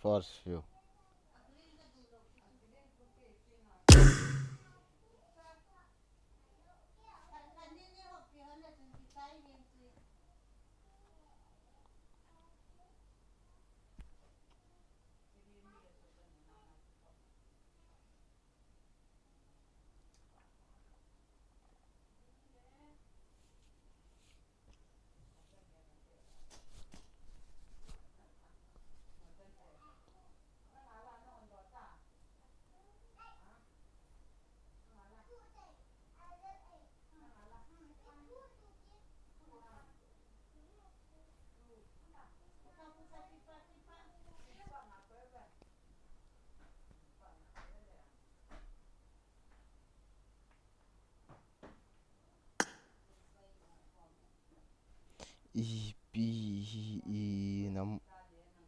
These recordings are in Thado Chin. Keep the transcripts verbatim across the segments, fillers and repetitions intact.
First view. Ipi hi inam,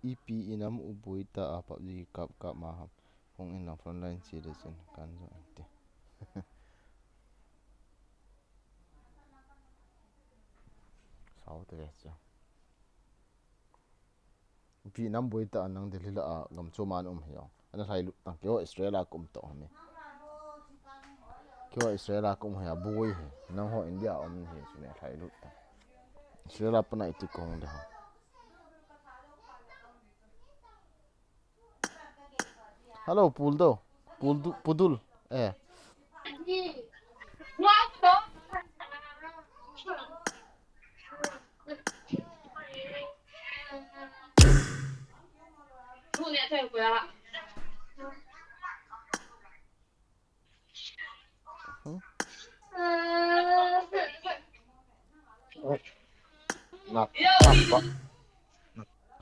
ipi inam uboi ta a PUBG kap kap ma ham. Hung in lang frontline si le sin kan jo ante. Sao te le cha. Ipi inam boi ta nang Delhi la a gam chom a na um hi o. Ana lhai lut tang keiho Israel a ka um to hi. Keiho Israel a ka um hi a boi hi. Nangho India a um hi chu ne lhai lut tang. Israel a pana iti kong de ha. Hello, Puldo. Puldu, Pudul. Eh. Hmm?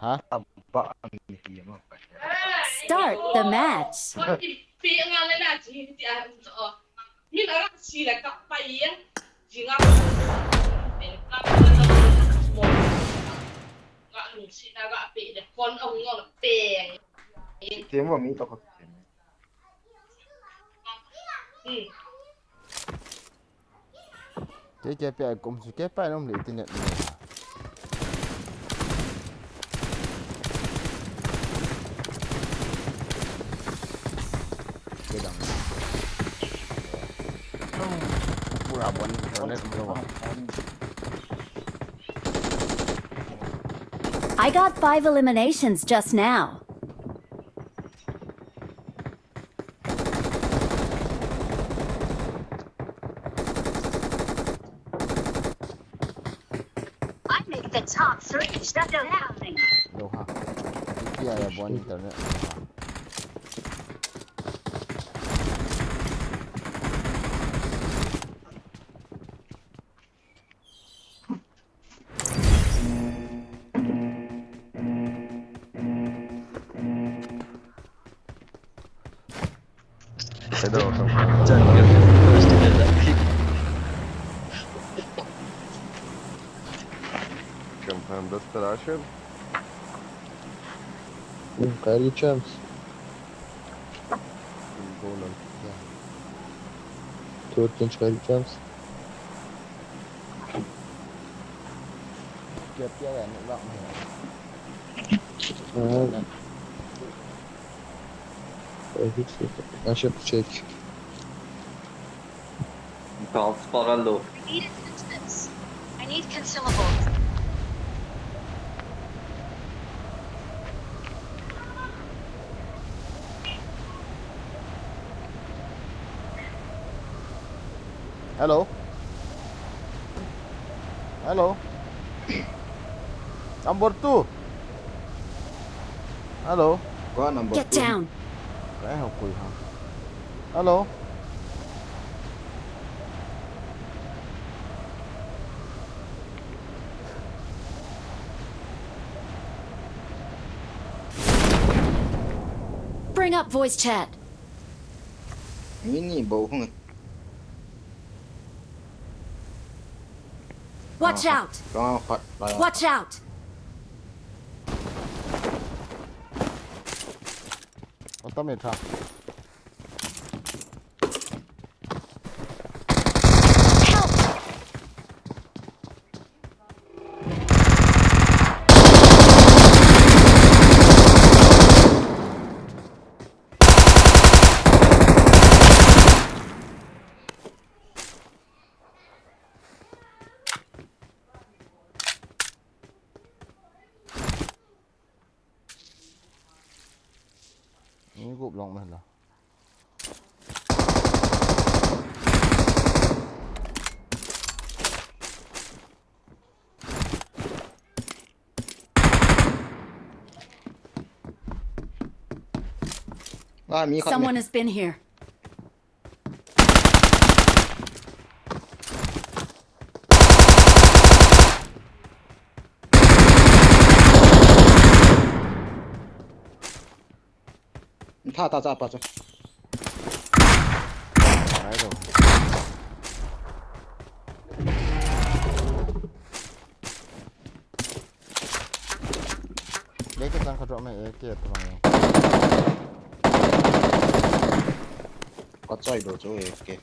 Ha? Start the match. Team mi to ko. Kei kei pia kum si kei pa nom le internet ni. Kei dang. Pura bon internet mo. I got five eliminations just now. I make the top three. Shut down. Lo ha. Ipi a ya bon internet. Hello. Champion desperation. Kali chance. Go on. Yeah. Two change kali chance. Kya, kya hai, network mein hai. Ah. I should check. Bounce para lo. I need assistance. I need consumables. Hello. Hello. Number two. Hello. Go number Get two. Down! Kaya ho koi ha. Hello. Bring up voice chat. Mini bo hung. Watch out! Kang khat la. Watch out! Ota me tha. Help! Ni gup long me la. Ah, mi khat Someone me. Has been here. Tha ta cha pa cha. Ai lo. Leke tang kha drop me A K to mang. Ka choi do chu A K.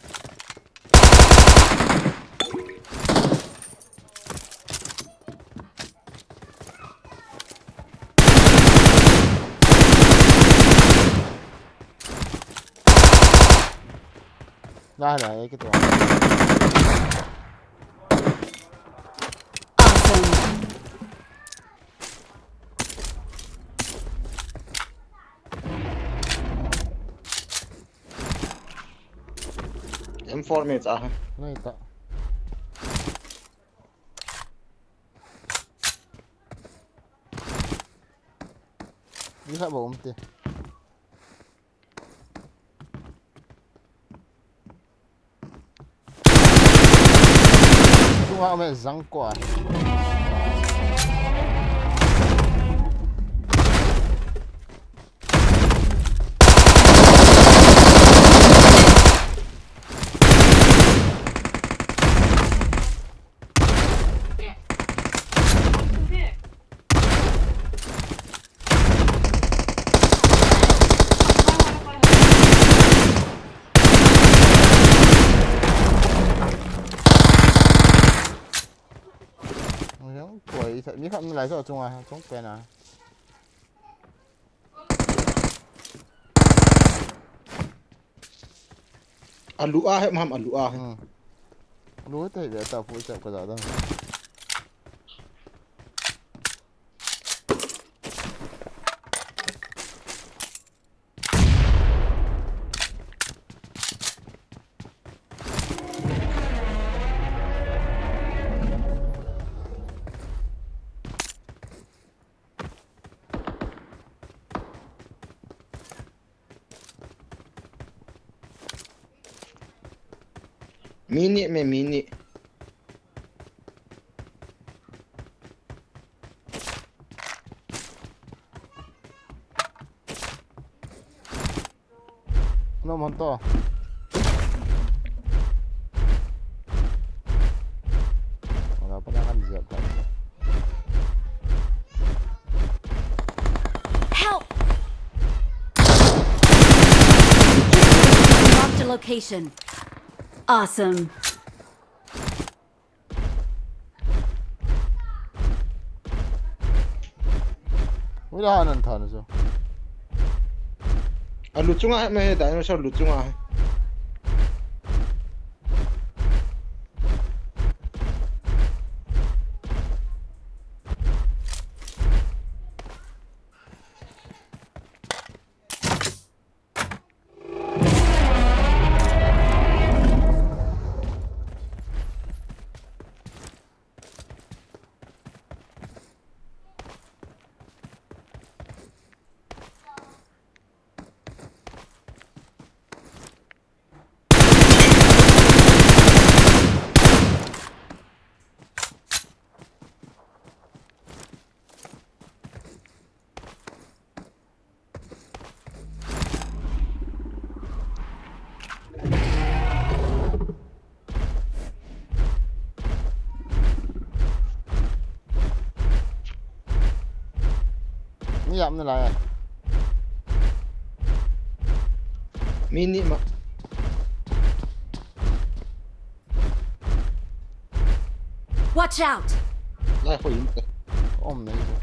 Lai lai A K to. Awesome. M four me cha. Ngai ta. Ni kha ba um te. Tunga me zang ko a. Oi, koi, mi khat mi lai so chunga, chung pen a. Alu a he mam alu a he. Hmm. Lu te be ta pu chap ka da da. Mini me mini. No monto. Wala pa na kan zia ta. Help! Marked a location. Awesome. Ui la nan than so. Alu chunga he me he dinosaur lu chunga he. Yap na lai. Mini ma. Watch out! Lai ko yin te. Om nei ko.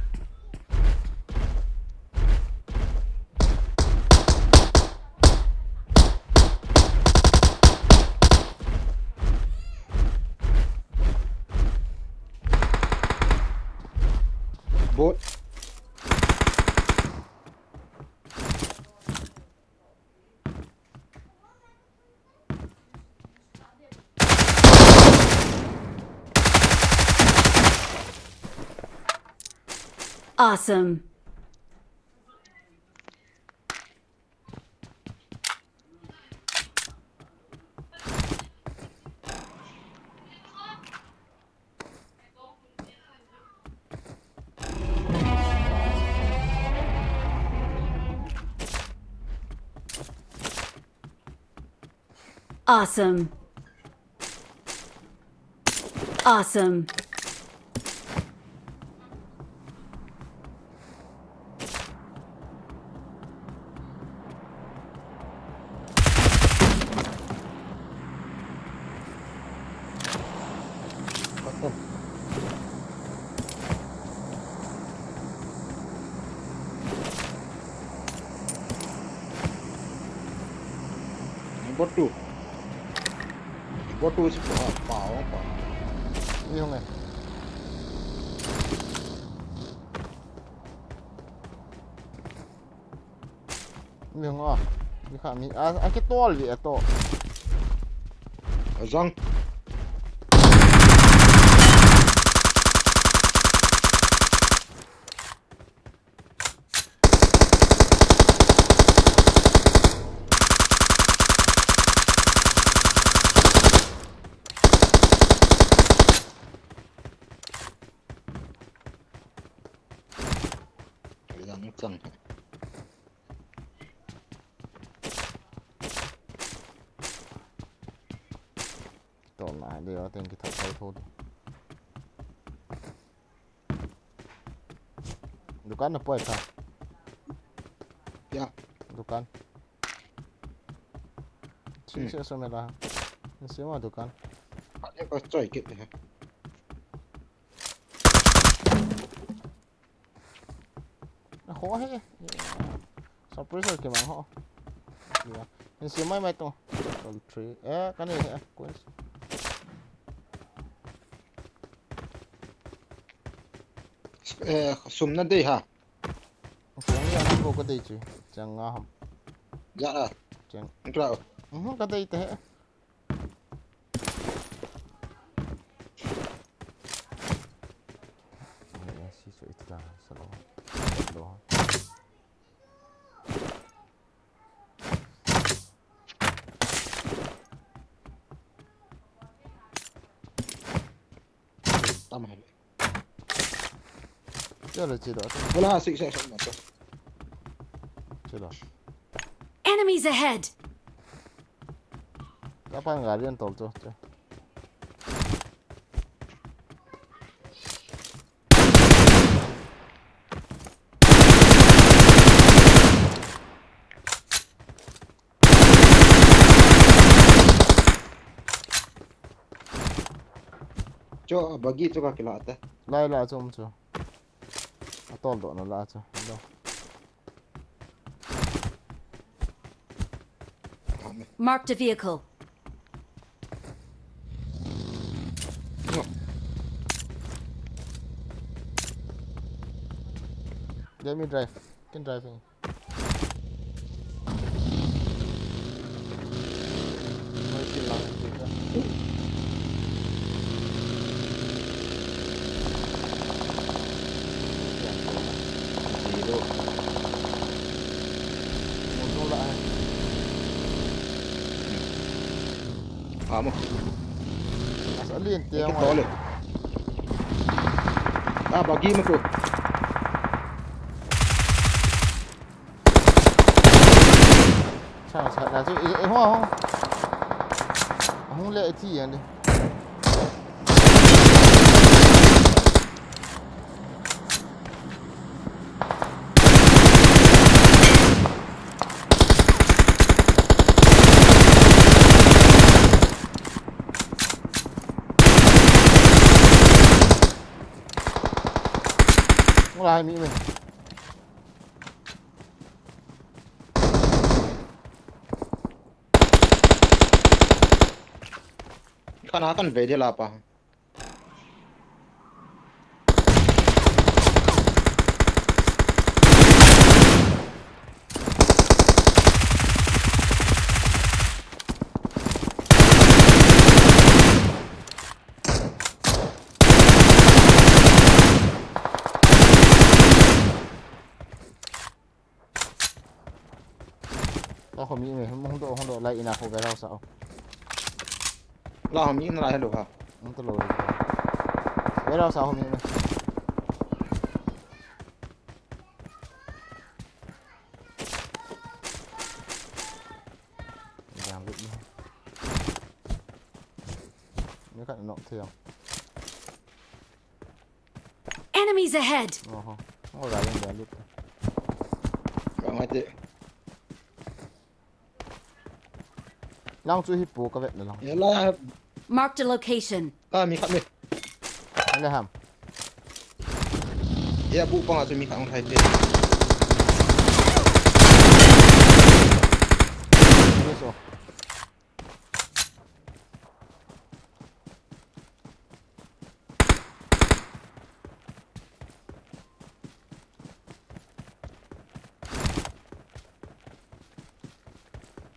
Bot. Awesome. Awesome. Awesome. Number two. Number two si pa, pa, pa. Ni hong e. Ni hong a. Ni kha mi. A, a kitol vi ato. Azang. Lang chang. Tol na, de, teng ki thak thak thak. Dukan na poi tha. Ya. Dukan. Hmm. Sing se so me la. Ni se ma dukan. Ani ko choi kit ni. Ho he. Suppressor ke mang ho. Ya. Ni se mai mai to. Level three. Eh, kani he. Coins. Eh, sum na dei ha. Chang ya na ko ka dei chu. Chang nga ham. Ya a. Chang. Klaro. Mhm, ka dei te he. Ai, ai, si chu ita sa lo. Lo. Tam hai. Chalo, chalo. Wala, si, si, si, mato. Chalo. Enemies ahead! Kapan gari an tol to, to. Cho, bagi cho ka kila te. Lai la chom cho. Atol do na la cho. Lo. Marked a vehicle. Let me drive. Can driving. Zero. Motor la hai. Ha mo. Asa lin te. Ito le. Ah, bagi mo ko. Sa, sa, sa, i, i, ho, ho. Hung le, i thi yan di. Ai mi me. Kana kan ve de la pa. Tao khomi me, hung do, hung do, lai ina kho gai lau sao. La khomi ina lai hello ha. Hung to lo. Gai lau sao khomi me. Jang lut ni. Ni ka nok thiang. Enemies ahead! Oho. Ngo la len dia lut. Ka ngai te. Lang chu hi pu ka vet na lang. Ya la. Marked a location. Ka mi khat mi. Ala ham. Ya bu pa nga chu mi khat ang thai te. Yes, oh.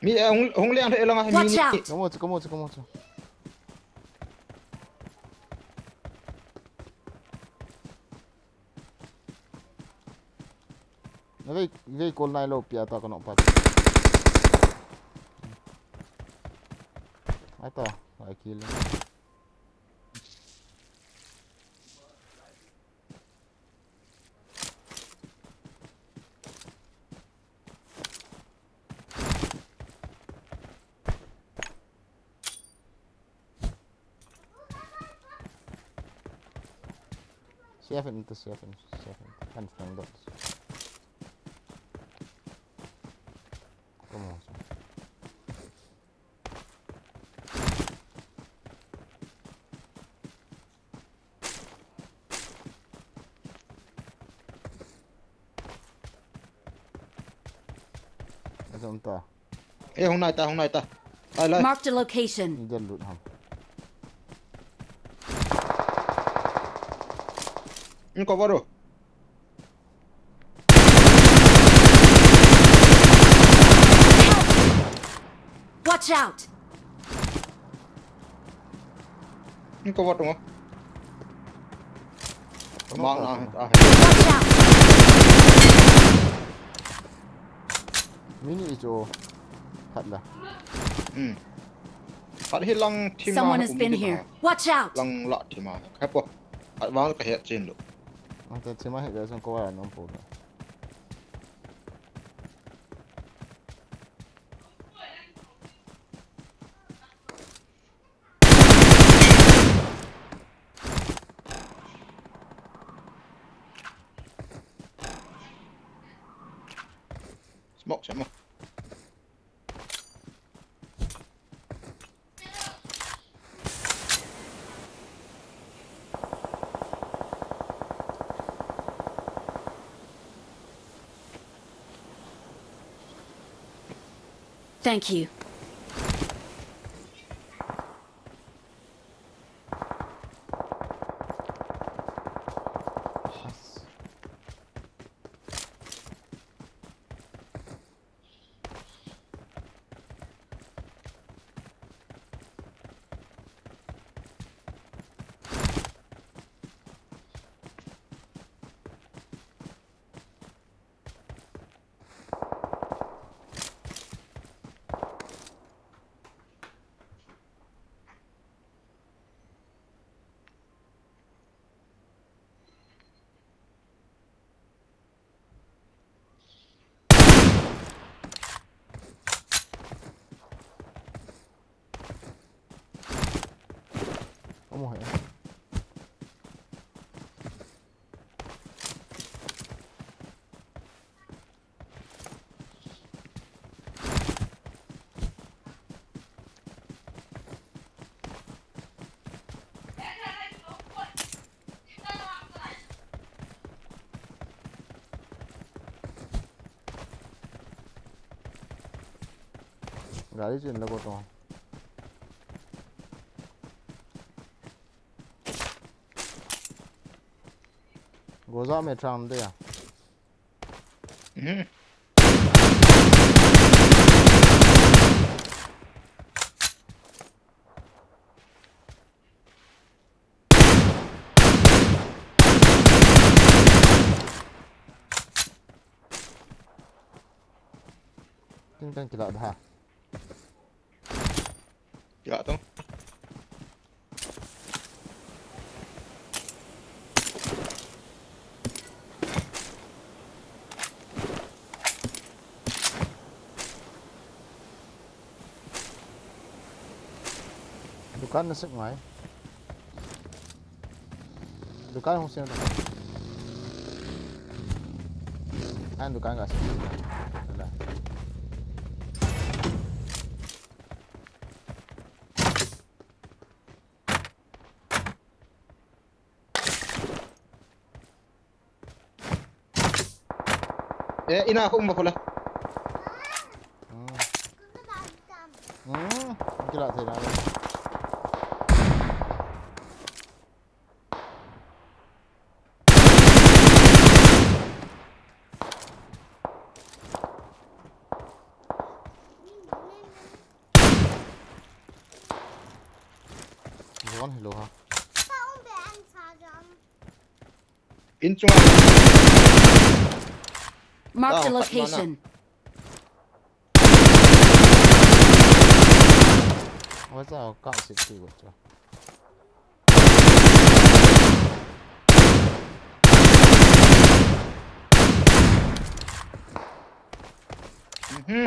Mi, eh, hung, hung leng thei lang a, mi. Watch out! Kamu chu, kamu chu, kamu chu. Na vei, vei kol nai lo pia ta ka nok pa. Ai ta, ai kill. Seven into seven, seven, and from dots. Come on. Asa um ta. Eh, hung nai ta, hung nai ta. Lai, lai. Marked a location. Ni del lut ham. Ni cover ro. Watch out! Ni cover tung. Mang na, ah. Watch out! Mini ijo. Khat la. Hmm. Khat hi lang thim a. Someone has been here. Watch out! Lang la thim a. Khat po. Khat vang ka het chin lo. Ate thim a hi da song ko wa nom po lo. Smoke, smoke. Thank you. Vamos a ver. Gari chin la ko to. Goza me thang de ya. Mhm. Ting tang kila da. Kila tong. Dukan na sep ngai. Dukan hung sep. An dukan ga sep. Ala. Eh, ina ko umba ko la. Hmm. Hmm, kila thei na. Zone hi lou ha. In chunga. Mark the Ah, khat mana. Location. Wa cha ka si ti wa cha. Mhm.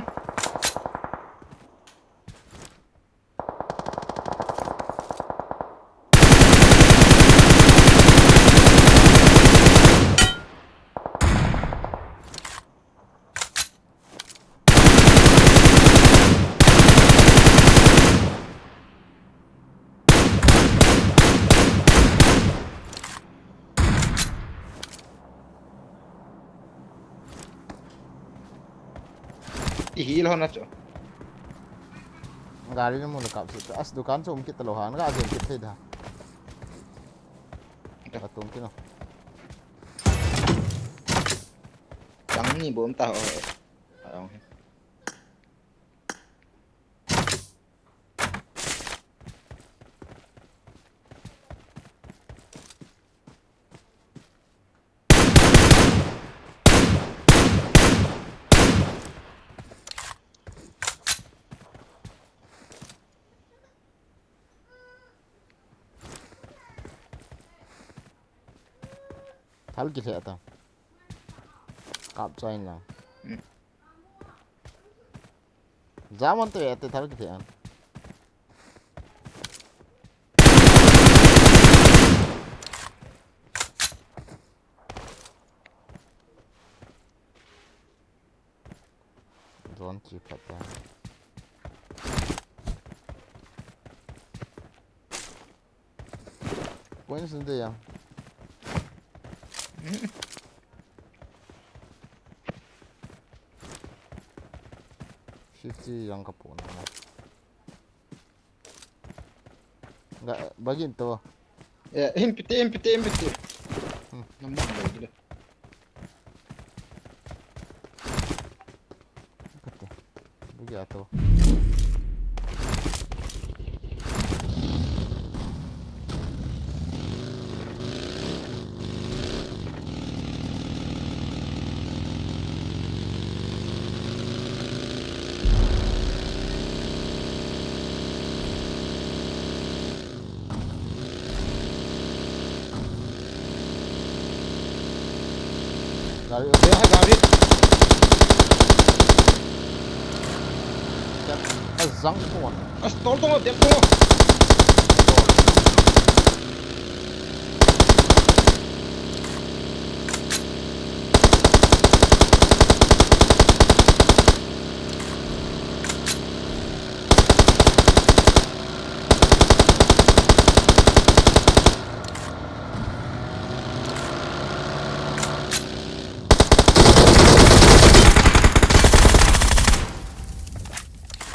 Ihi lou na chu. Gari na mu na kap si. As dukan chu um kit lou ha. Nga jen kit thei da. Ka tung kit no. Tang ni bom ta ho. Ayong. Thal kilheh ta. Kap chai na. Hmm. Jam on te, te thal kilheh an. Drone chi phat ta. Points nde ya. Fifty yang ka pon na. Nga, bagin to. Eh, M P T, M P T, M P T. Hmm. Nam nam lagi le. Kati. Bagi ato. Gari, ude hai gari. Azang pon. As tol tol, del tol.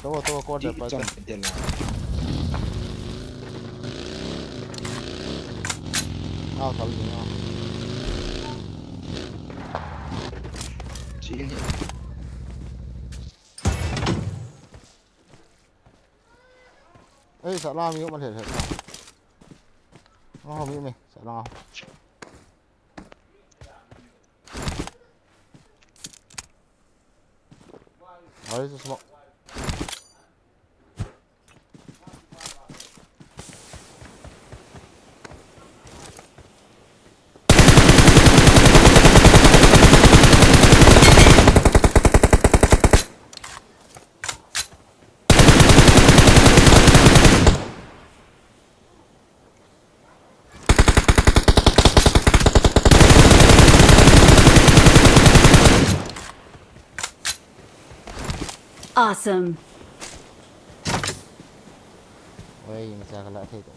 Tao, tao, Quarter pa. Cham te la. Au, tal ni au. Chin hi. Ei, sa la mi ma le le ta. Au, mi me, sa la. Ai, sa smoke. Awesome. Oi, macha ka la thei ta.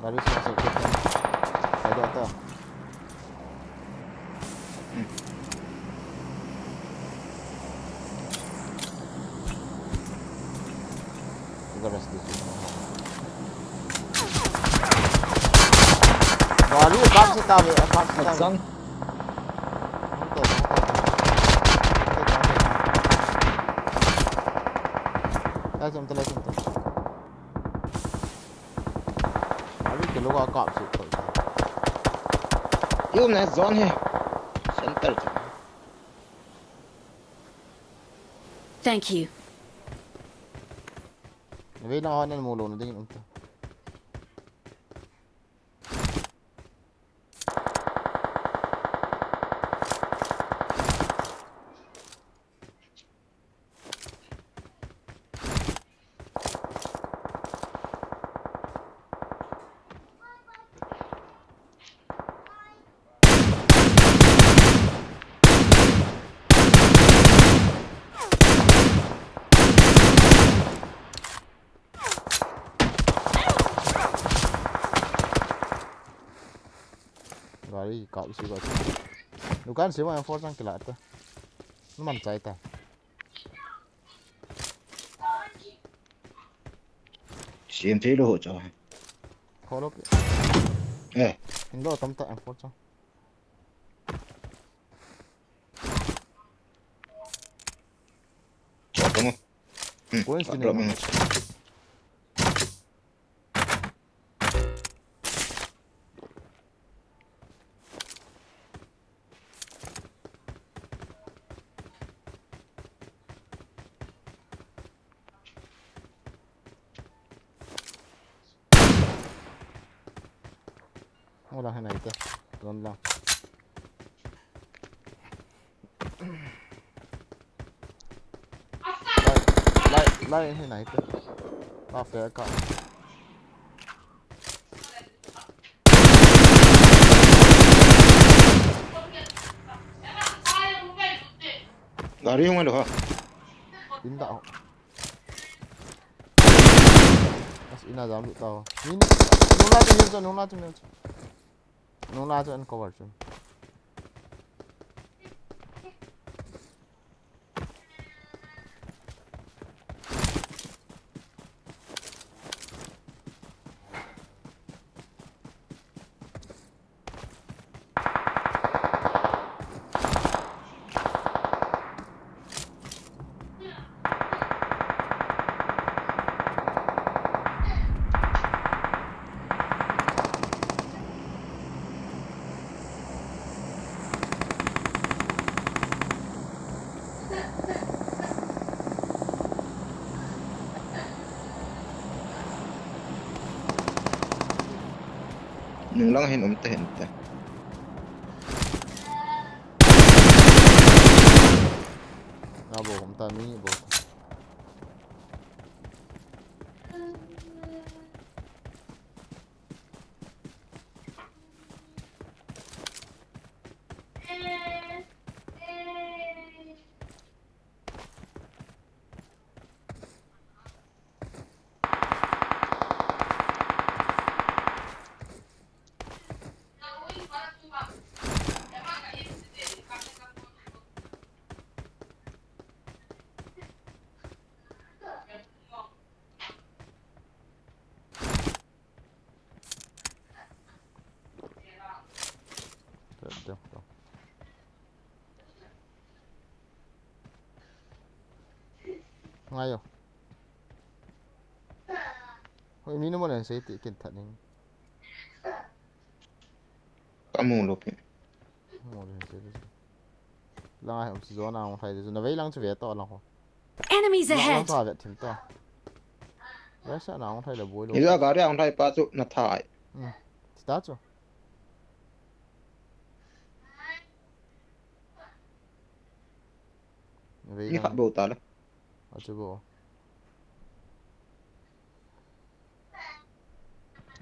Gari sa sa ke. Sa da ta. Gari kap se ta ve, kap se ta ve. Asan. Lai chom ta, lai chom ta. Gari ke lo ka kap se ta. Yum na zone he. Center. Thank you. Ve na hon mu lo na ding um ta. Gari kap isi ba. Dukan sima M four chang kila ta. Numan chai ta. Siam thei lou ho cha. Kholo. Eh. Indo tam ta M four cha. Cha tamo. Hmm. Coincidence. Drop mo. Wala hinai te. Zone lang. Lai, lai, lai hinai te. Pa fair ka. Gari hung alo ha. Inda ho. As ina jam lut tao. Ni, nung la chu, nung la chu, nung la chu. Nung la chu an cover chu. Nung lang hin um ta hin ta. Na bo um ta mi bo. Ngai yo. Hoi, mi nu mo len sei ti kin that ning. Ka mu lo pi. Mo len sei ti. Lang ai um si zona ong thai de na vei lang chu ve to lang ho. Enemies ahead. Lang ta ve thim to. Ve sa na ong thai le boi lo. Ni za gari ong thai pa chu na thai. Hmm. Sta chu. Ni khat bou ta le. Achu bou.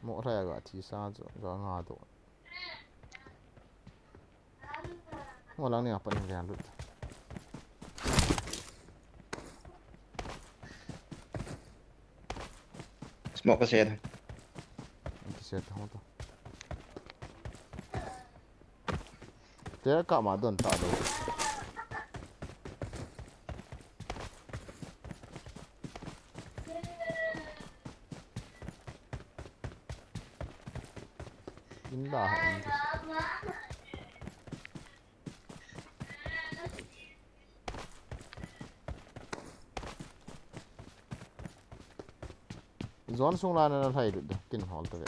Mo thai ga thi sa chu ga nga to. Mo lang ni apa ni lian lut. Smoke ka set. Ka set ho to. Te ka ma don ta do. In la ha in. Zone sung la na na thai lut da kin hol ta ve.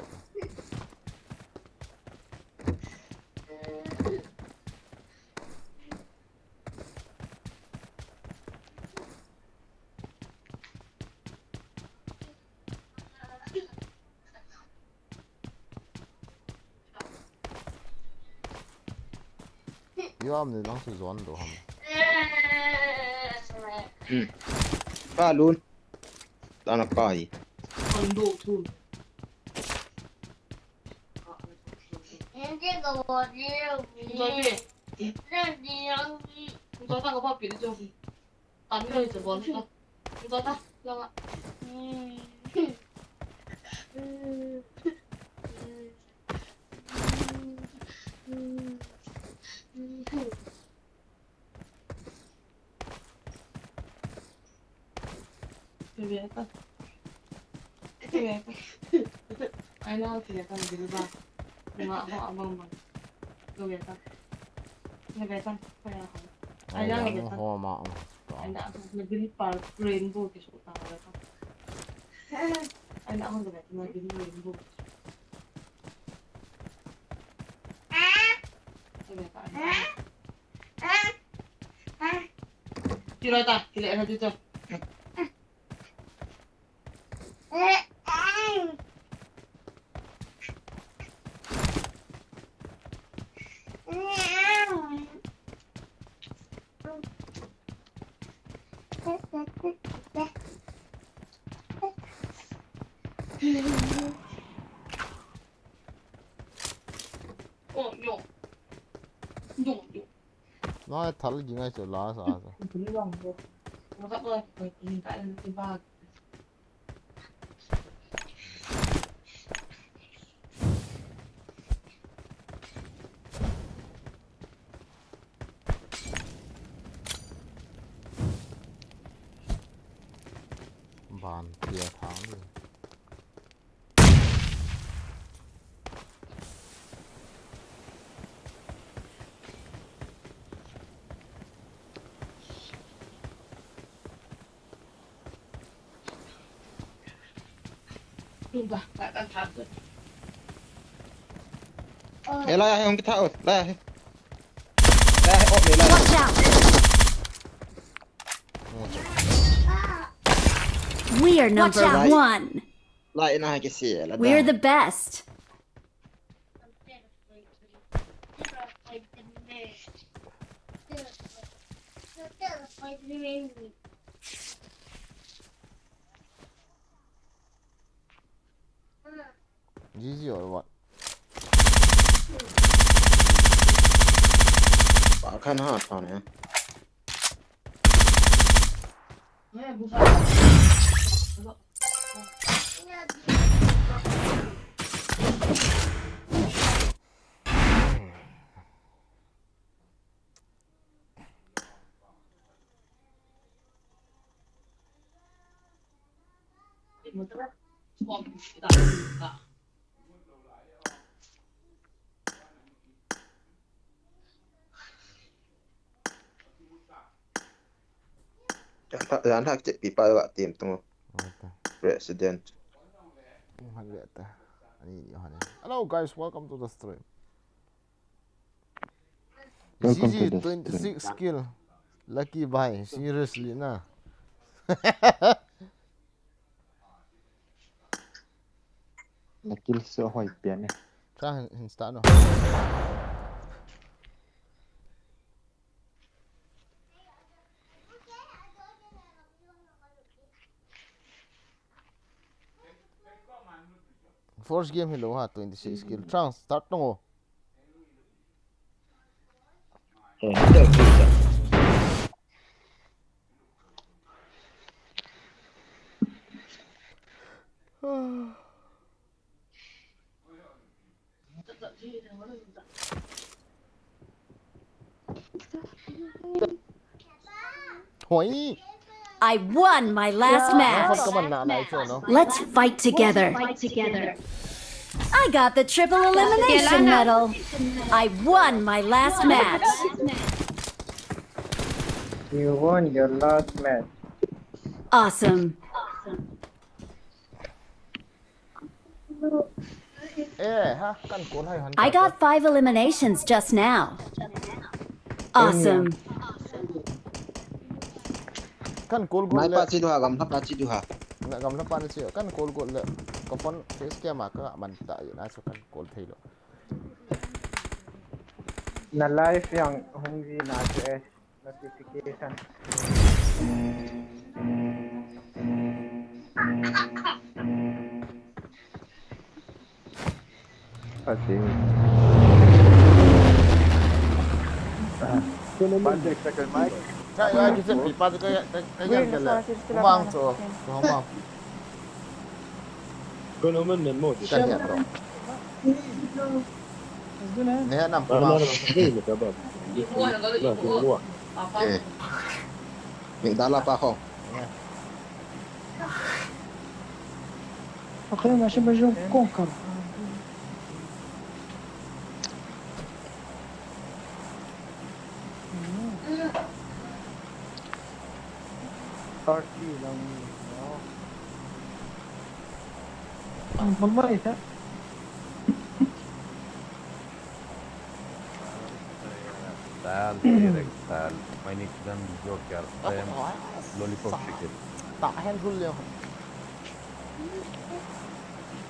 Yo am ni lang su zone do ham. Hmm. Ka lun. Tana pa hi. Kon do thu. Zone. Zone ta ko pa pi de zone. Tan lo chu bol ta. Bol ta. Lo a. Kiveta. Kiveta. Aina kiveta na bilba. Nga ho abang bang. Kiveta. Kiveta. Kaya ho. Aina kiveta. Ho ma. Aina ho na bilpa rainbow kisu ta kiveta. Aina ho kiveta na bil rainbow. Kiveta. Tiro ta, kile na dito. Oh, yo. Yo, yo. Ngai thal gi ngai chu la sa sa. Ban tia thang ni. Eh, lai a hi, hung kitha, oh, lai a hi. Lai a hi, oh, lai a hi. Watch out! We are number one. Lai, lai na kisi, la da. We're the best. G G or what? Pa khan ha tha ne. Jan hak chet pi pa ga team tung. President. Hello guys, welcome to the stream. G G, twenty-six kill. Lucky bhai, seriously na. Na kill so hoi pian e. Sa hin, hin start no. First game hi lo ha, twenty-six kill. Chang start no. Hoi. I won my last match. Let's fight together. I got the triple elimination medal. I won my last match. You won your last match. Awesome. Eh, ha, kan call hai han. I got five eliminations just now. Awesome. Kan call gol le. Nai pa chi du ha, gamla pa chi du ha. Na gamla pa ni chi, kan call gol le. Ka phone face cam a ka man ta, na so kan call thei lo. Na live yang hung ji na che. Notification. Ati. One second, Mike. Sa, yung akin sa pipa, sa kaya, kaya, kaya, kaya. Kumang to, kumang. Kung naman, men mo, di. Kanya to. Nehe nam puma. Eh. Ni dala pa ko. Okay, masih berjumpa kau. Party lang yun, no? Ang mamay, ha? Tal, Eric, tal. Mainik dan Joker. Em, lollipop chicken. Tak hand hold ya.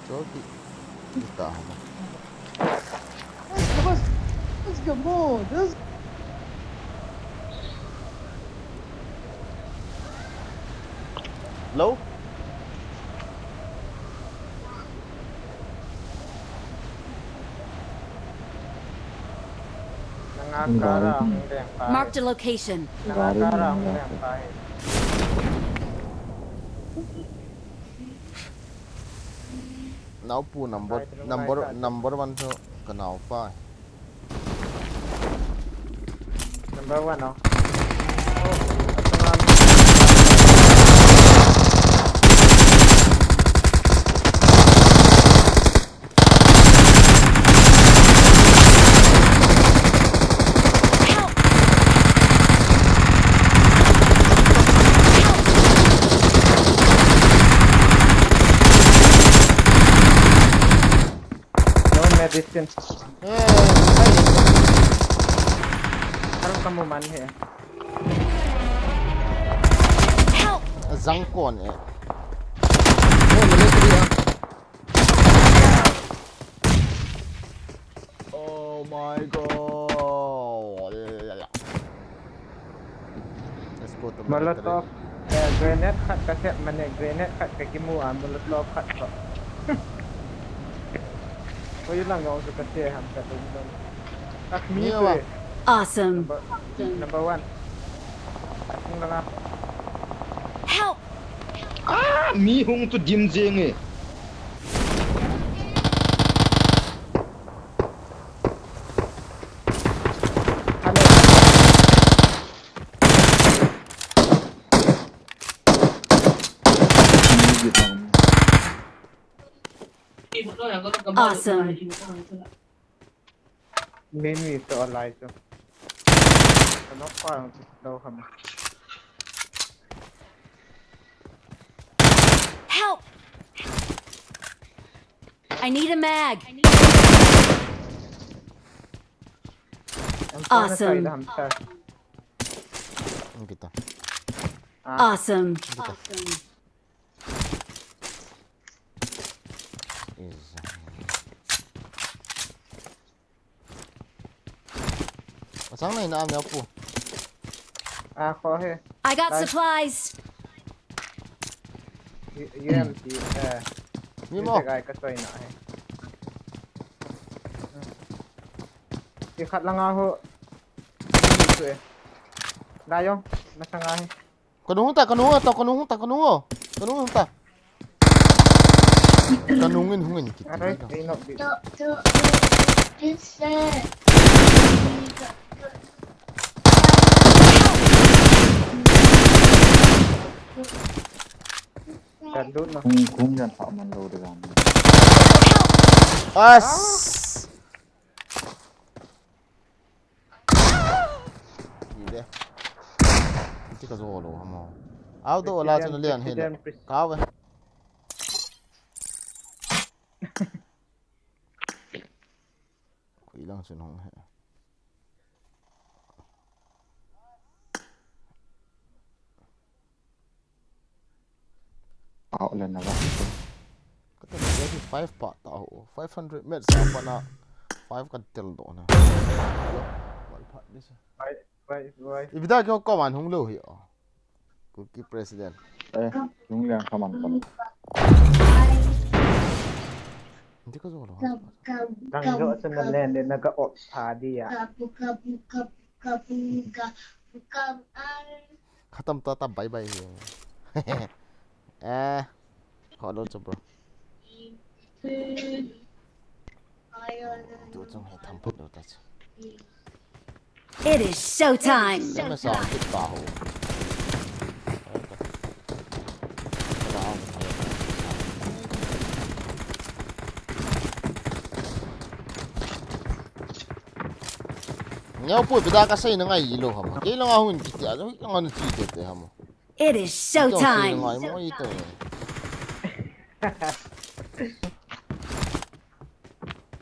Joki. Kita hama. Let's go, let's go, let's go. Low? Marked a location. Naopu number, number, number one to ka naopa. Number one, oh. No medicine. Hey, hey. Harus kamu man he. Help! Zangkon eh. Oh, military ah. Oh my God. Let's go to military. Molotov, eh, grenade khat ka set mane, grenade khat ka kimu a, Molotov khat ko. Ko ilang ngau su ka set ham ka dum dum. Ak mi tu eh. Awesome. Number, number one. Ak mi langa. Help! Ah, mi hung tu dim jeng eh. Awesome. Main mi to alai to. Ano pa ang to ham. I need a mag. Awesome. Kita. Awesome. Kita. Is. Asang na ina amya pu. Ah, ko he. I got supplies. U M P eh. Ni mo. Kai ka toina he. Ti khat langa ho. Tu e. Dayo, masanga he. Kanu ta, kanu ta, kanu ta, kanu. Kanu ta. Kanu ngin hungin kiti. Arai, they not be. Kan lut na. Kung kung yan pa man lo de gan. As. Ide. Ti ka zo lo hamo. Auto la chun lian he le. Ka ve. Kui lang chun hong he. Out le na ba. Kata na five pa ta ho. Five hundred meters pa na. Five ka tel do na. Mal phat ni sa. Why, why, why? Ibida kyo ko man hung lo hi. Kuki president. Eh, yung yang kaman pa. Hindi ka zo lo. Dang jo sa na len de naga op sa dia. Khatam ta ta bye bye. Eh. Hello cho bro. Tu chung he tham phut lo ta chu. It is showtime. Dem na sa kit ta ho. Neo pu pida ka sei na ngai lo hamo. Kei lo nga hun kiti a, lo nga nu chi te te hamo. It is showtime.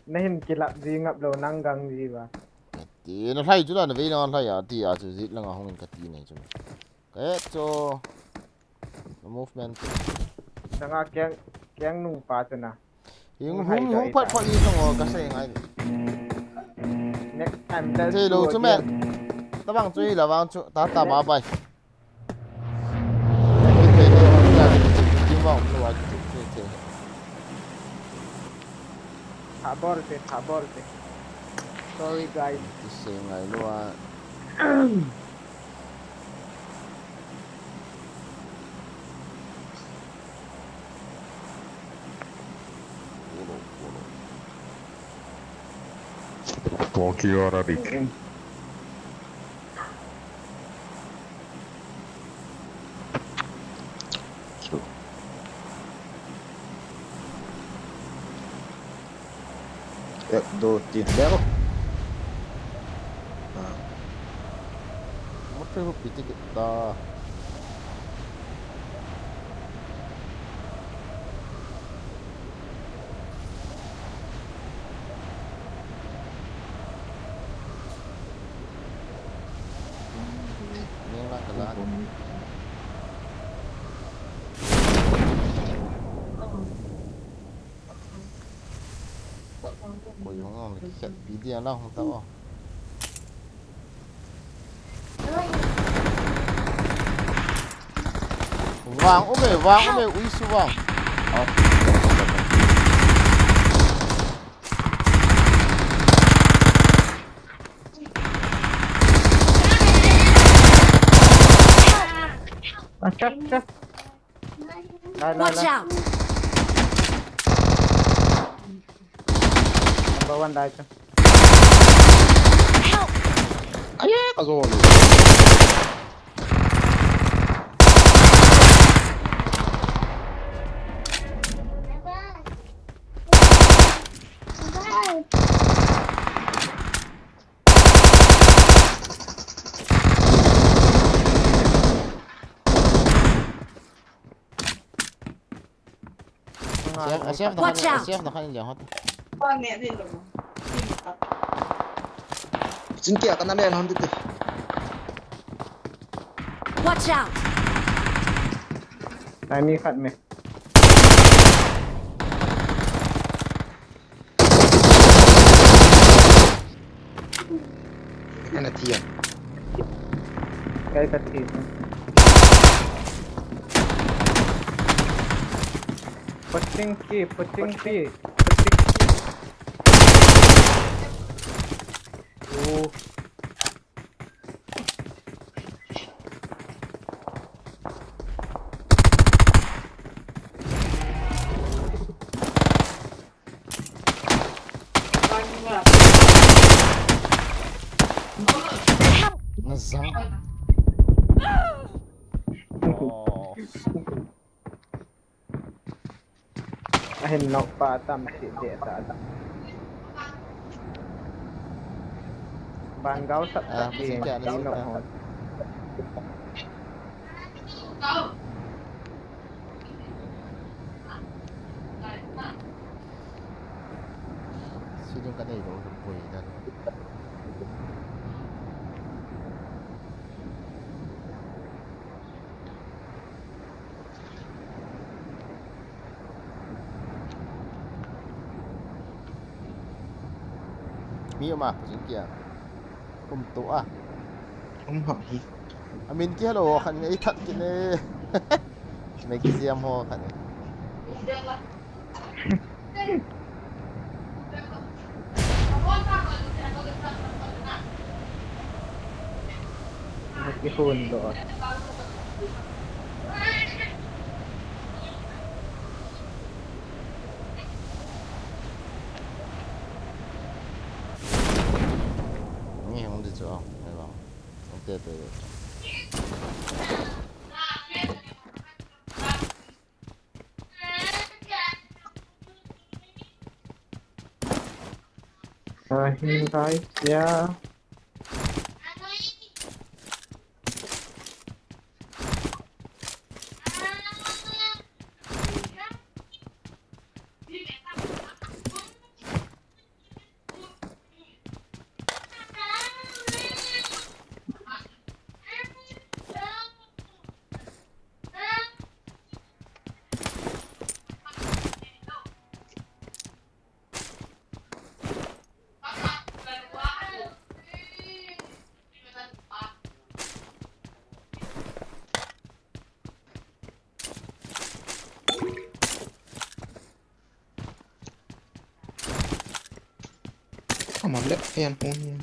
Nahin kilap ji ngap lo nang gang ji ba. Ti na hlai chu la na vei na hlai a ti a chu jit langa hung in ka ti nei chu. Ka chu movement. Sanga keng keng nung pa chu na. Yung hung hung phat phat ni song ka sei ngai. Next time let's Te lo chu me. Tabang chu la vang chu ta ta bye bye. Thabol te, thabol te. Sorry guys. Ti se ngai lua. Follow, follow. Tokyo Arabic. Ek, do, teen, leo. Muthu piti kita. Koi hung ong le kikhet pi dia la hung ta o. Vang um e, vang um e, ui su vang. Acha, acha. Lai, lai, Watch lai. Out! Number one lai chu. Help! Aye, ka zo. Watch out! Watch out! Chin kia kana le hon ti. Watch out! Ai mi khat me. Kana thi a. Kai ka thi. Paching ki, paching ki, paching ki. Oh. Nazang. Oh. Ahin nok pa tam si de ta. Ban gao sat sat di nok ho. Siding ka nei lo, lo poi dan. Mi um a, Jin kia. Um to a. Um ha hi. Amin kia lo khan ngai that kine. Ngai ki siam ho khan. Ki hun do. Ni hung di chu, ni bang. Hung te te. Ah, hin tai, ya. Ama le, ayan po yan.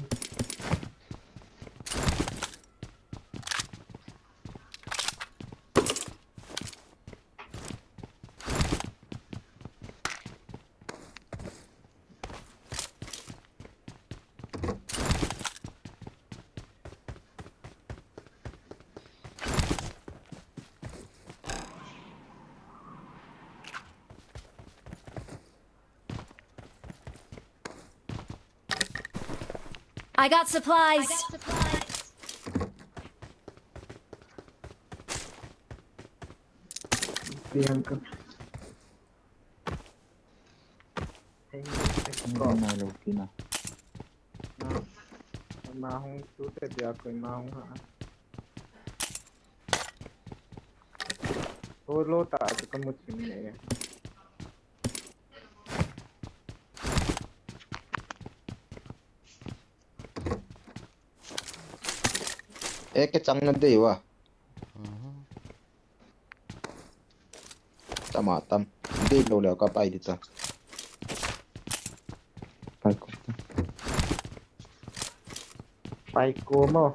I got supplies. Priyanka. Hey, let's go. Nai lo tina. Na, ma hung tu te dia koi ma hung ha. Ho lo ta tu ka mu chim ne. Ek chang na dei uva. Mhm. Tama tam. Dei lou leh ka pai di ta. Pai ko. Pai ko mo.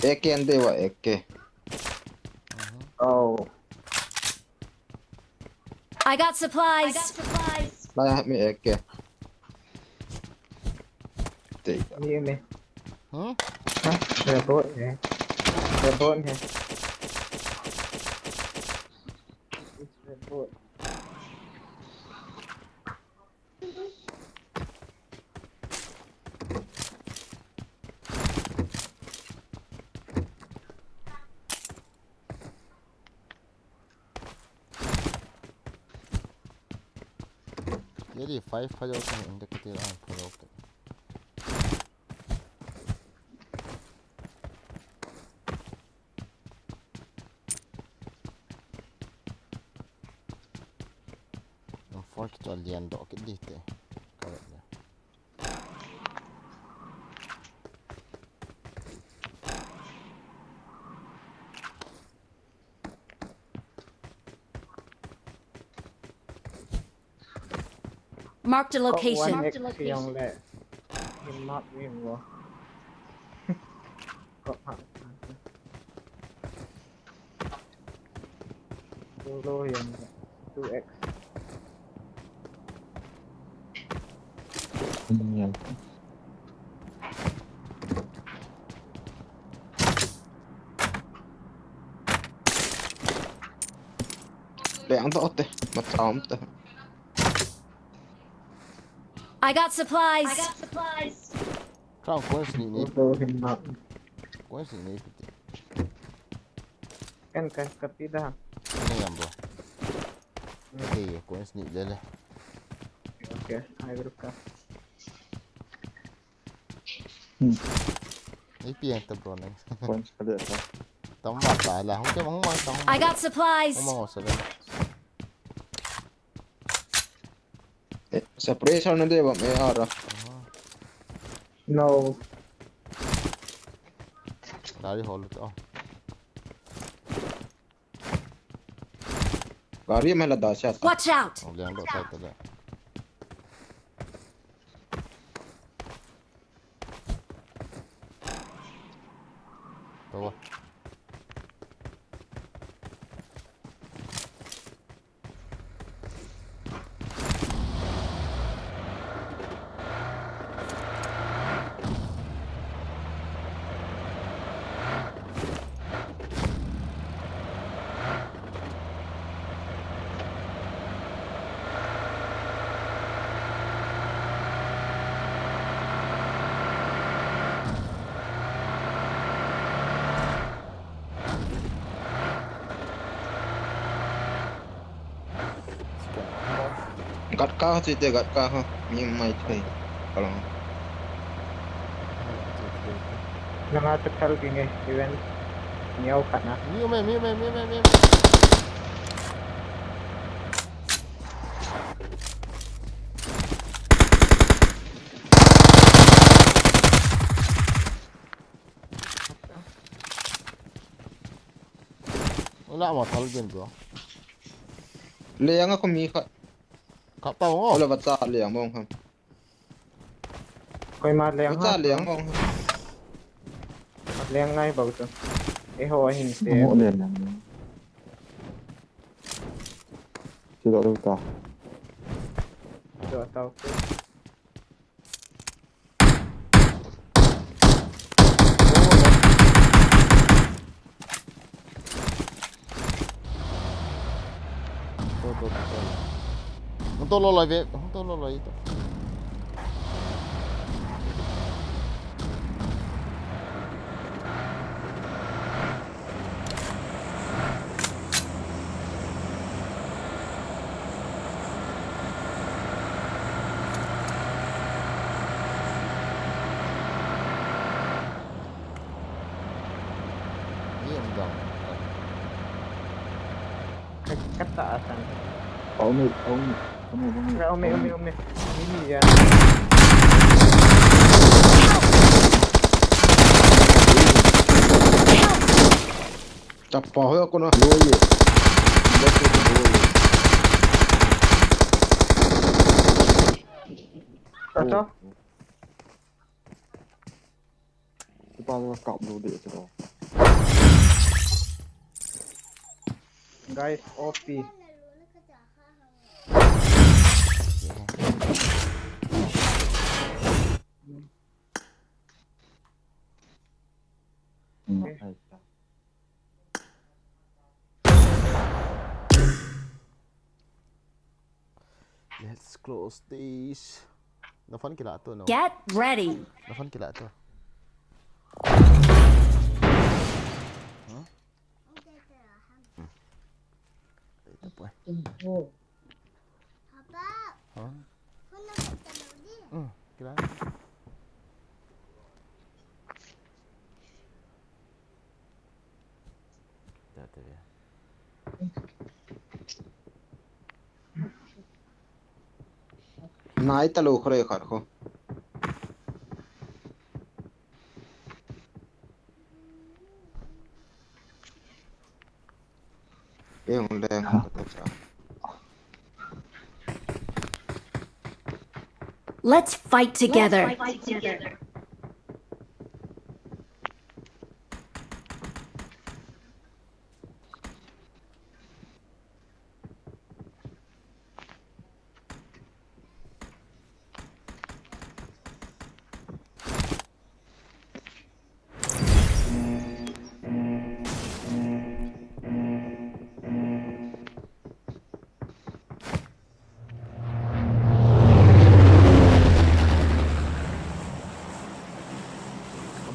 A K an dei uva, A K. Mhm. Oh. I got supplies. Lai, mi A K. Dei. Mi, mi. Hmm? Ha? Rebot hai. Rebot hai. Yari five pha jo ka, hindi ka tira ang pha jo ka. Ang four kito alian do kit di te. Correct na. Marked a location. One X yung le. Yung mark yung wo. Got mark. Dulu yung two X. Ano yan? Leng to te, macham te. I got supplies. I got supplies. Kau coins ni ni. Auto him na. Coins ni ni piti. Kan kan kapida. Ano yan, bro? Okay, coins ni lele. Okay, I will come. Hmm. Ay, piyang ta, bro, next. Coins ka de sa. Tama ta la. Hung ke mang mang tang. I got supplies. Mang mang sa. Eh, suppressor na de ba, may ara. Aha. No. Dari holo to. Gari mai la da siya ta. Watch out! Oh, liang do tai ta da. Tawa. Gat ka ho, chite gat ka ho. Mi mai thei. Kalong. Langa te phal ki nge event. Niau khat na. Mi um e, mi um e, mi um e, mi um e. Ola mo thal gen bro. Leng a ko mi khat. Khat pa ngo. Ola bacha leng mo khat. Koima leng ha. Bacha leng mo. Leng ngai bau tu. E ho hin se. Mo leng leng. Silo lo ta. Silo ta, okay. Hung to lo loi ve, hung to lo loi to. Ni um dong. Ka, kata asan. Aum e, aum e. Aum e, aum e. Aum e, aum e, aum e. Ni, ni ya. Chapa ho ko na. Lo ye. Lo ko lo ye. Acha. Kipa ka kap lo de chalo. Guys, O P. Hmm, okay. Nice. Let's close this. Na phone kila to, no? Get ready. Na phone kila to. Huh? Hmm. Ito po eh. Huh? Hmm, kila. Ito, ito, ito. Nai ta lo khore khar kho. Yung leng. Let's fight together.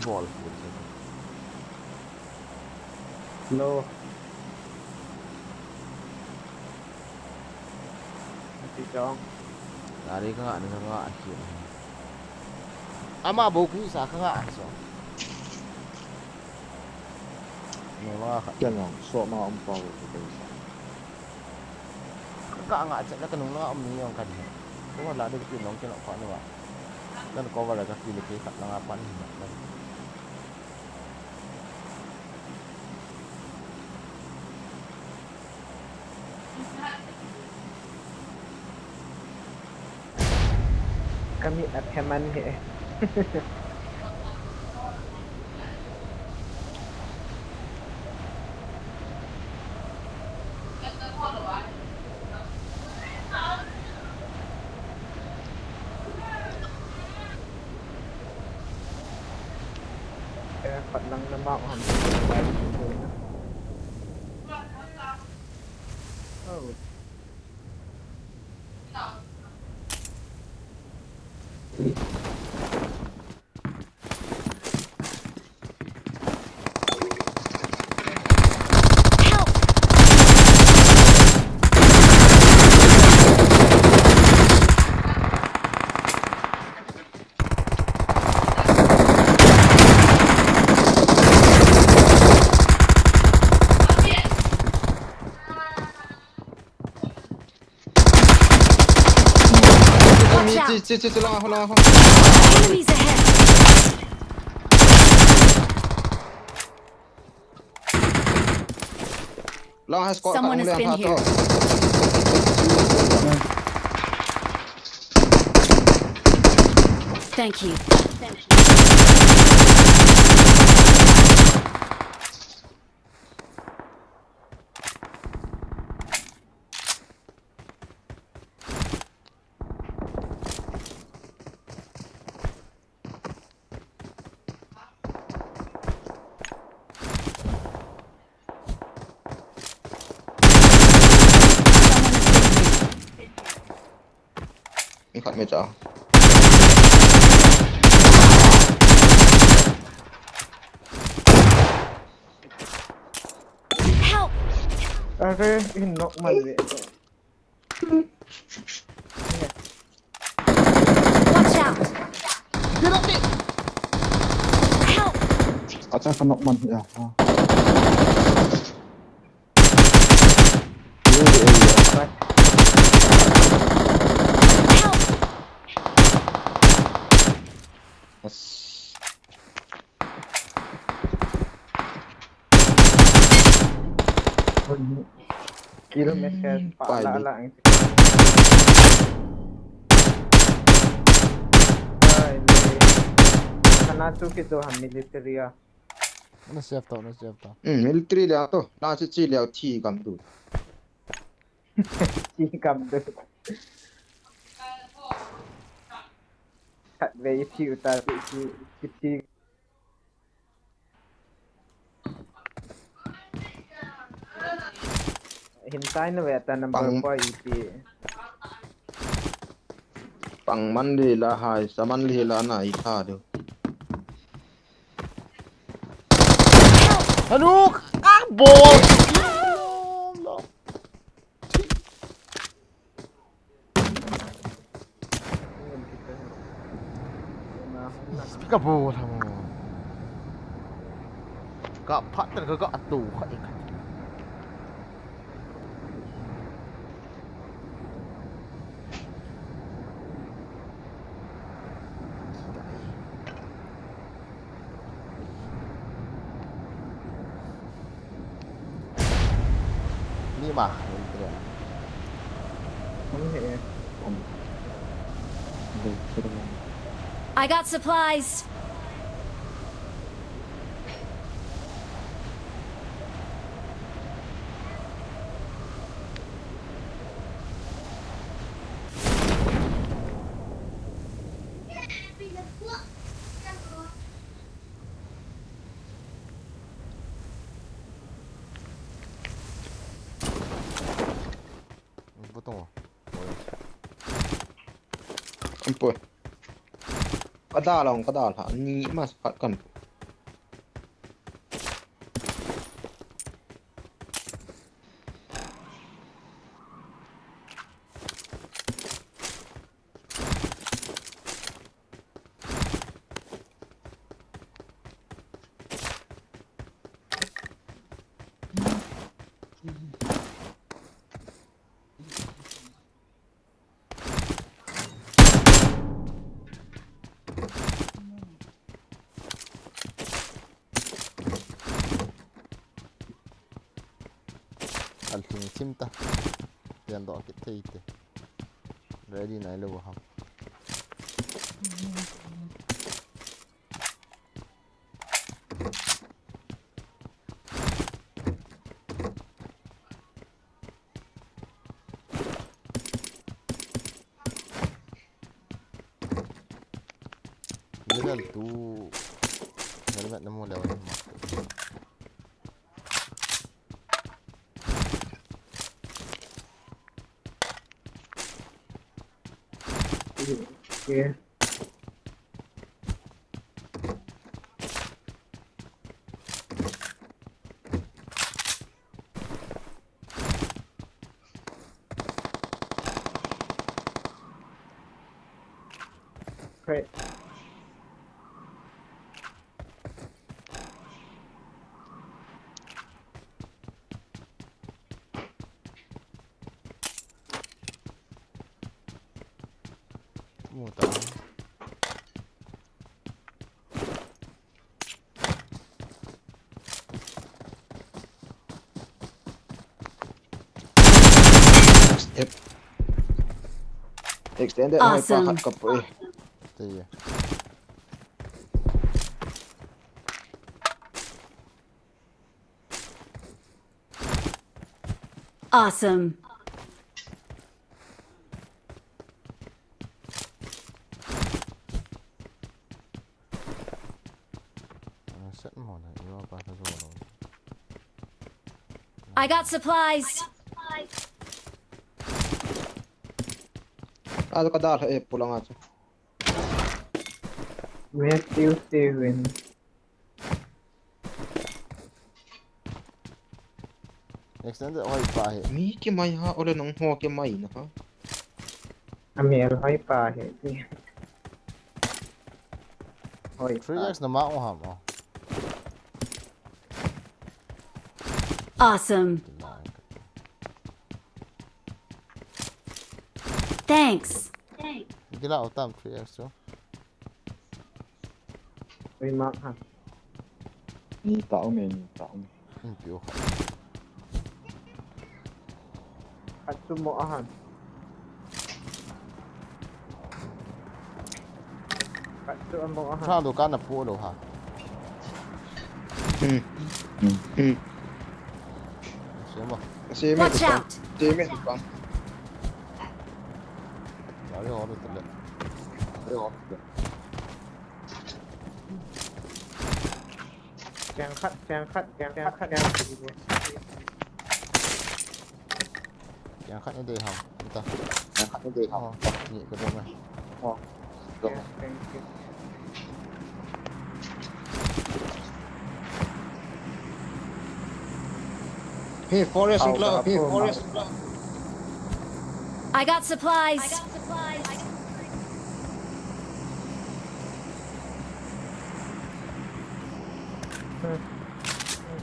Ball. Hello. Ti chong. Ari ka nga, ka nga, ahi. Ama bo ku sa ka nga, so. Ni ma ka. Chang so ma um pa ko sa. Ka nga chat la ka nung la um ni yong kan he. Ko la de ki nong ki nong pa ni wa. Nan ko wa la ka ki le ki khat la nga pan ni na. Kami at heman he. Eh, pat lang na ma ham ti ko na live video na. Oh. Watch out! Enemies ahead! Someone has been here. Thank you. Ni khat me cha. Help! Are, in nok man ve. Watch out! Help! Acha ka nok man ya. Help! Kill message pa la la ang. Ai le. Kana chu ki do ha military a. Na save to, na save to. Hmm, military le to. Na chi chi le thi kam tu. Thi kam tu. Khat ve i thi uta, i thi, i thi. Hin tai na ve ta number four i thi. Pang man le la hai, sa man le la na i tha du. Anu, ah, bol. Ka bol ham. Ka phat ka ka tu kha ik. Ni ma, ni tre. Hum he. Hum. Dei, tre. I got supplies. Butong. Ampoi. Ka dal ong, ka dal ha. Ni mas khat kan. Alhing thim ta. Pian doh kit thei te. Ready nai lou ham. Level two helmet na mu leu ni ma. Okay. Great. Mu ta. Yep. Extended hoi pa khat ka pui. Tei. Awesome. Ah, set mo na, iwa pa sa solo. I got supplies. Ah, ka dal, eh, pulang aja. Matthew Steven. Extended hoi pa hi. Mi kimai ha, ole nang ho kimai na ha. Amel hoi pa hi. Hoi pa. Three X na ma o ham o. Awesome. Thanks. Gila utam three X so. Ui, mark ha. Ni ta um e, ni ta um e. Ni pi u kha. Khat chu mo ahan. Khat chu amo ahan. Tha lo ka na pu lo ha. Hmm. Hmm. Hmm. Sema. Sema. Watch out. Sema. Gari ho lo tele. Gari ho lo tele. Keng khat, keng khat, keng khat, keng khat. Keng khat na dei ham, ta. Keng khat na dei ham. Oh, ni ka dong eh. Oh. Yes, thank you. Hey, forest in cloud. Hey, forest in cloud. I got supplies.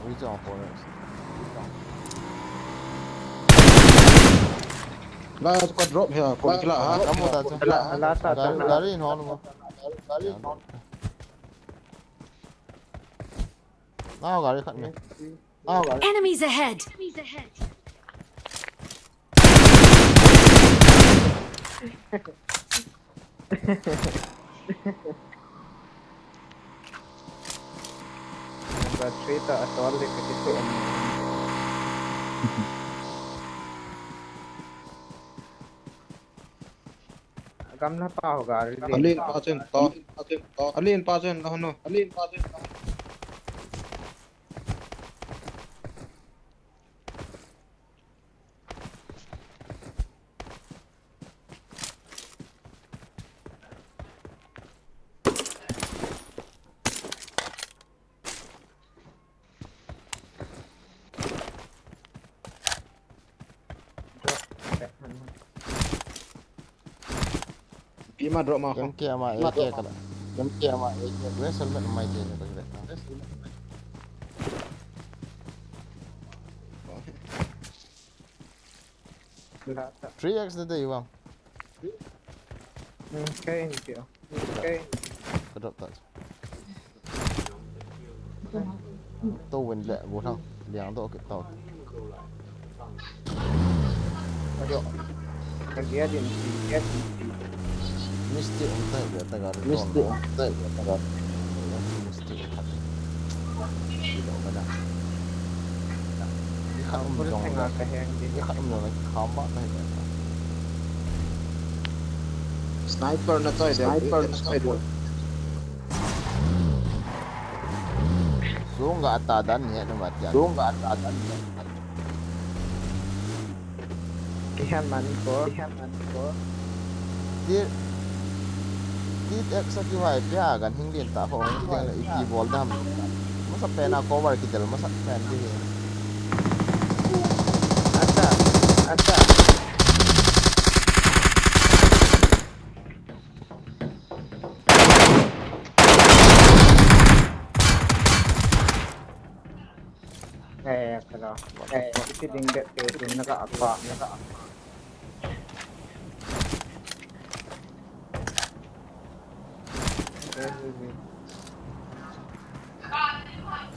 Ui, chang forest. La ka drop hia, kon kila ha. Kamu ta cha. La, la ta cha. Gari, gari in hon mo. Gari in hon. Na gari khat me. Na gari. Enemies ahead. Number three ta atol le kati ko. Gamla pa ho gari le. Alin pa chen to. Alin pa chen to no. Alin pa chen to. Pi ma drop ma ko. Kem ke ama A K kala. Kem ke ama A K. Wes helmet mai ke ne ko. Three X de dei bang. Okay, thank you. Okay. Ka drop ta. To win le, bu thang, liang to ke to. Ayo. Ka dia din si, dia din si. Mistake um ta, dia ta ga. Mistake um ta, dia ta ga. Mistake um ta. Ni kha um jong. Ni kha um jong, kha ma ta. Sniper na choi de. Sniper na choi de. Sunga ata dan ni na ma tia. Sunga ata dan ni. Kihan man ko, kihan man ko. Ti, ti ek sa ki vai pia gan hing din ta ko hing din la iti bol dam. Masa pena cover ki del masa pen di. Ata, ata. Eh, kala. Eh, iti ding det te ding naga apa, naga apa.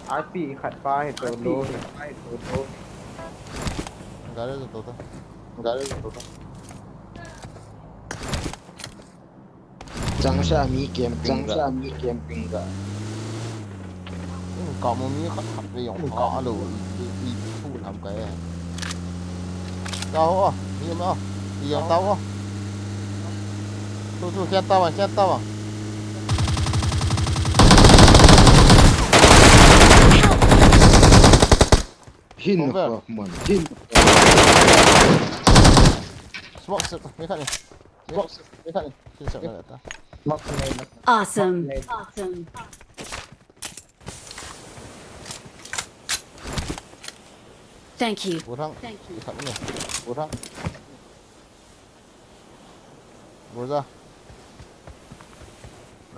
R P khat pa hi to lo, hi to lo. Gari to to. Gari to to. Changsa mi camping, changsa mi camping ga. Ka mo mi khat khat ve yong ka lo i i thu lam ka e. Ta ho mi ma i yang ta ho. Tu tu kya ta wa kya ta wa. Hin ko man hin. Smoke se mi khat ni. Awesome. Thank you. Burhan. Thank you. Burhan. Burhan. Burhan.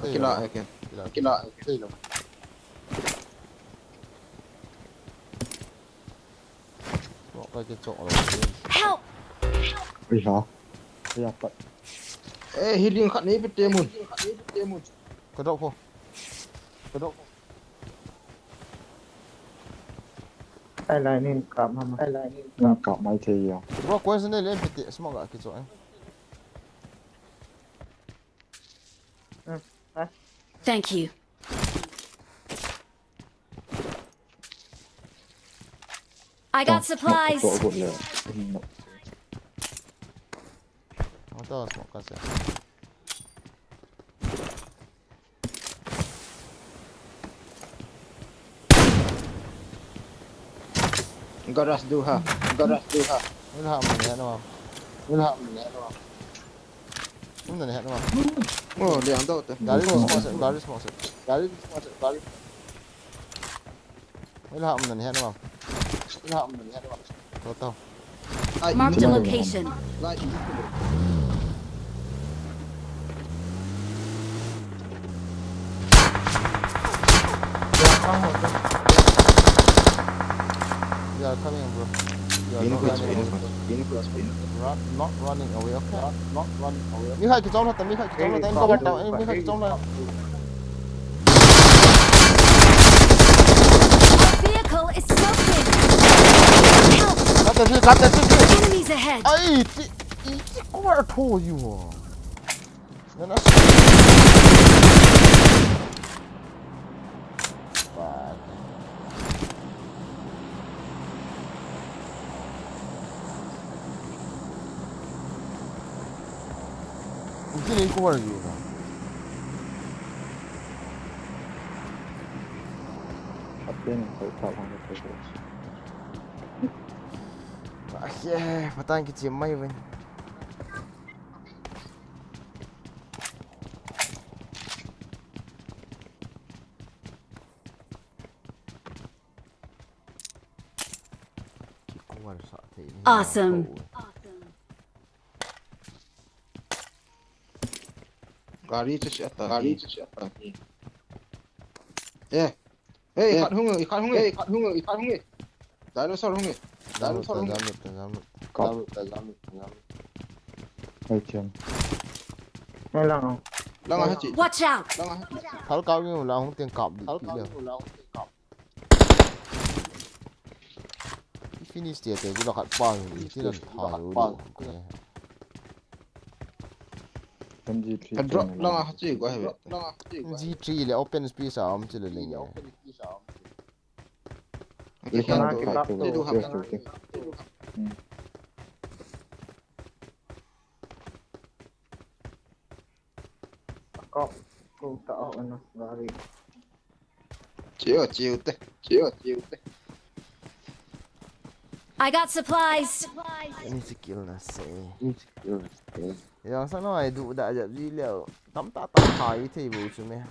Kila, okay. Kila. Kila. Help! Ui ha. Ui ha pat. Eh, healing khat nei pe te mun. Ka drop ko. Ka drop ko. Ai lai nin kap ma ma. Ai lai nin kap mai thei ya. Bro, ko se ne le pe te smoke a ki cho. Thank you. I got supplies. Garas duha, garas duha. Will ha mun ya no. Will ha mun ya no. Umna ni het ma. Oh, liang dau te. Gari smoke se, gari smoke se. Gari smoke se, gari. Ila umna ni het ma. Ila umna ni het ma. Total. Marked a location. They are coming, bro. They are not running away. Run, not running away, okay? Not running away. Mi khai kichom la ta, mi khai kichom la ta, in cover ta, mi khai kichom la. Vehicle is smoking. Help! Cut the tree, cut the tree, tree. Enemies ahead! Ai, ti, ti, ti, cover tho you. Nana. Fuck. Iti ni ko war yu na. Apen ko ta hang ko. Aye, patan kichim mai ven. Awesome. Gari chu sia ta, gari chu sia ta. Eh. Hey, khat hung, khat hung, khat hung, khat hung. Dinosaur hung. Dinosaur hung. Jam lut, jam lut. Kap. Jam lut, jam lut, jam lut. Hei, chiam. Hei, lang ang. Lang ang, hachi. Watch out! Lang ang, hachi. Thal kap ngi la hung teng kap di. Thal kap ngi la hung teng kap. Finish tia te, gula khat pa ngi, ti lan pa ngi. M G three. Kan drop lang a, hachi ko he. M G three le open space a, um, chi le le. Chiu, chiu te, chiu, chiu te. I got supplies. Ni skill na se. Ni skill na se. Yang sa no ai du da ja ji leo. Tam ta ta hai thei bu chu me.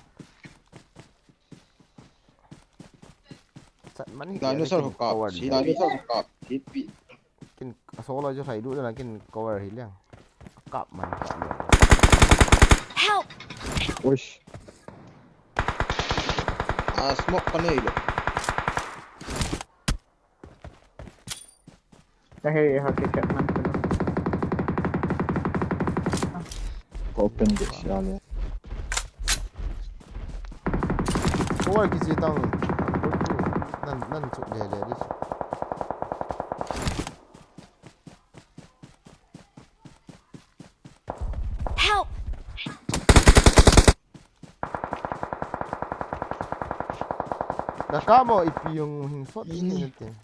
Chat man hi dinosaur ho kap, si dinosaur ho kap, hipi. Kin solo jo thai du na kin cover hi liang. Kap man kap liang. Help! Uish. Ah, smoke pa nei lo. Ka hei, ha, ke chat man. Ka open de sia le. Ko wal kichi tang. Nan, nan chu le le di. Help! Nakamo ipi yung hingsot ini natin.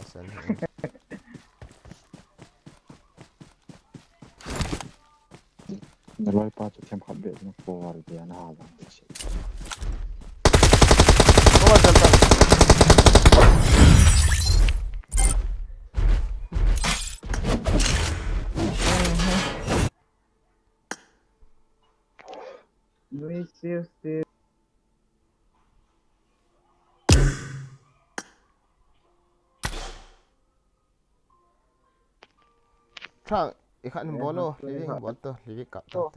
Saan? Naloi pa chu themkhat beh ding forward dia na ha lang. Forward, forward. Nui siu siu. Thang, ikhat hin bol o, living bol to, living kap to.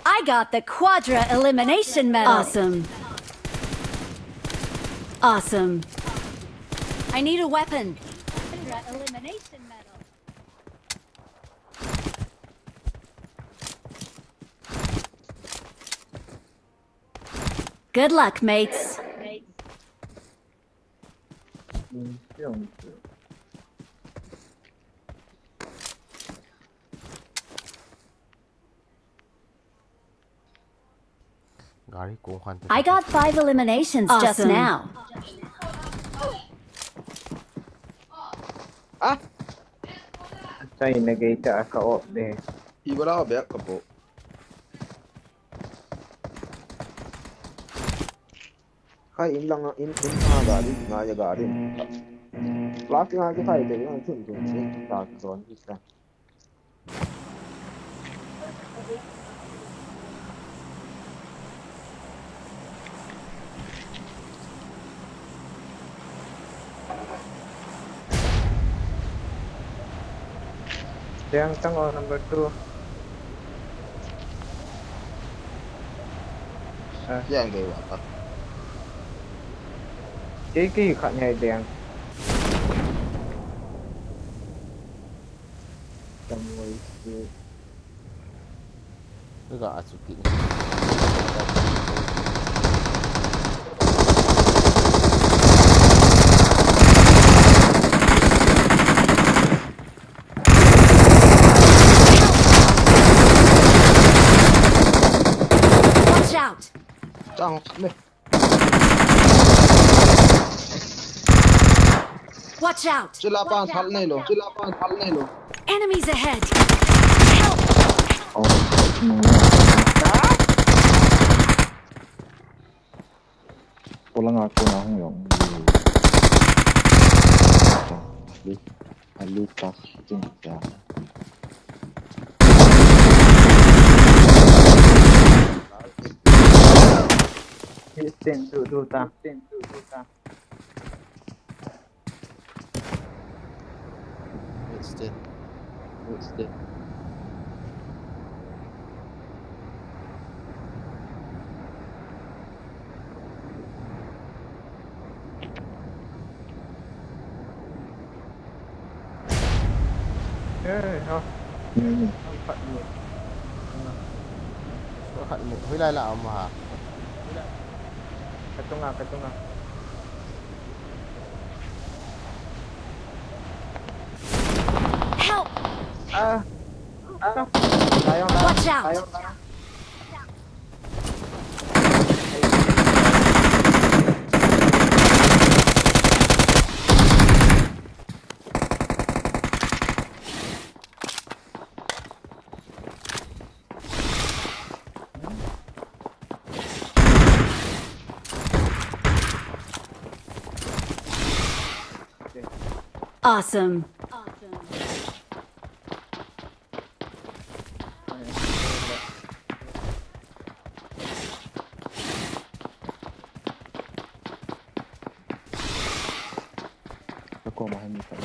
I got the quadra elimination medal. Awesome. Awesome. I need a weapon. Quadra elimination medal. Good luck, mates. Gari kong khan te. I got five eliminations just now. Ah! China gei ta ka op de. Ibara be ka po. Khai in lang in, in ha gari, nga ya gari. Last nga ki khai de, nga chun chun si ta don ki sa. Deng tang o number two. Ah. Deng kei wa pa. Kei kei khat ngai deng. Tamo isi. Ga achu kit. Watch out! Chang le. Watch out! Chila pan thal nei lo. Chila pan thal nei lo. Enemies ahead! Help! Oh, no. Polanga kona hung yong. Alu, alu ta jing ja. Stand, do, do ta. Stand, do, do ta. Stand. Stand. Eh, ha. Hmm. Khat mu. Khat mu. Hoilai la um ham? Katunga, katunga. Help! Ah. Ah. Watch out! Awesome. Ka koma hin mi khat.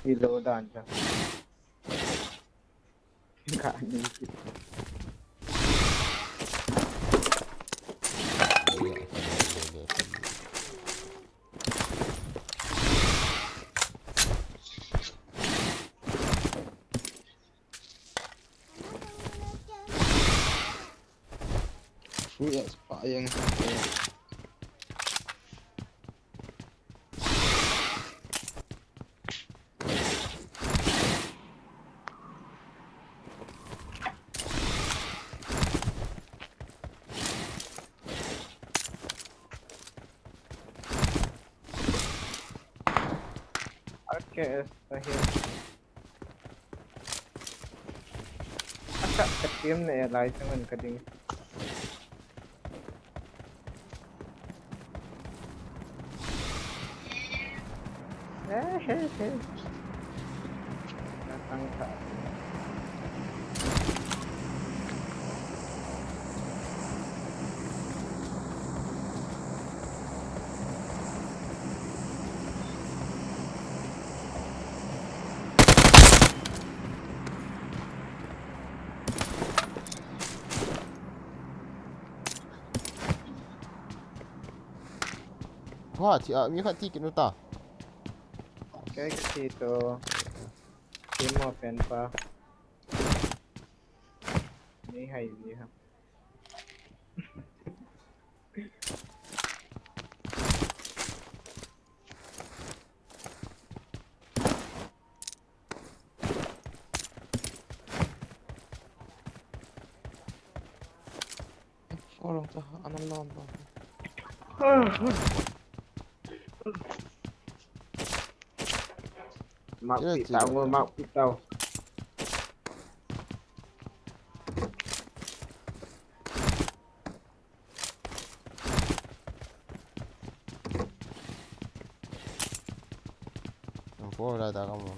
Reload dan cha. Ka ni. Sui ya sepak yang. Okay, ahead. Asa, ka team na e lai tangan ka ding. Hey, hey, hey. Natang ka. Wah, ti, ah, mi khat ti kit nu ta. Kei kati to. Team mo fan pa. Ni hai ni ha. Orang tu anak lom tu. Mak pitau, mak pitau. Ang po, wala ta ka mo.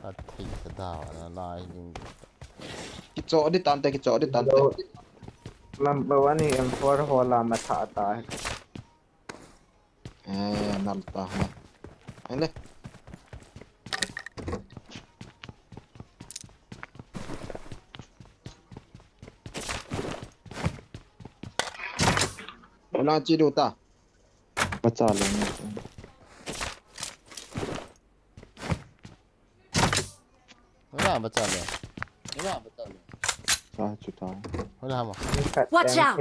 Athei ka daw na lai ding. Kicho di tante, kicho di tante. Number one hi M four hola matha ta. Eh, nal ta na. Ai le. Hola chi du ta. Bacha le ni. Wala, bacha le. Wala, bacha le. Sa chuta. Wala ma. Watch out!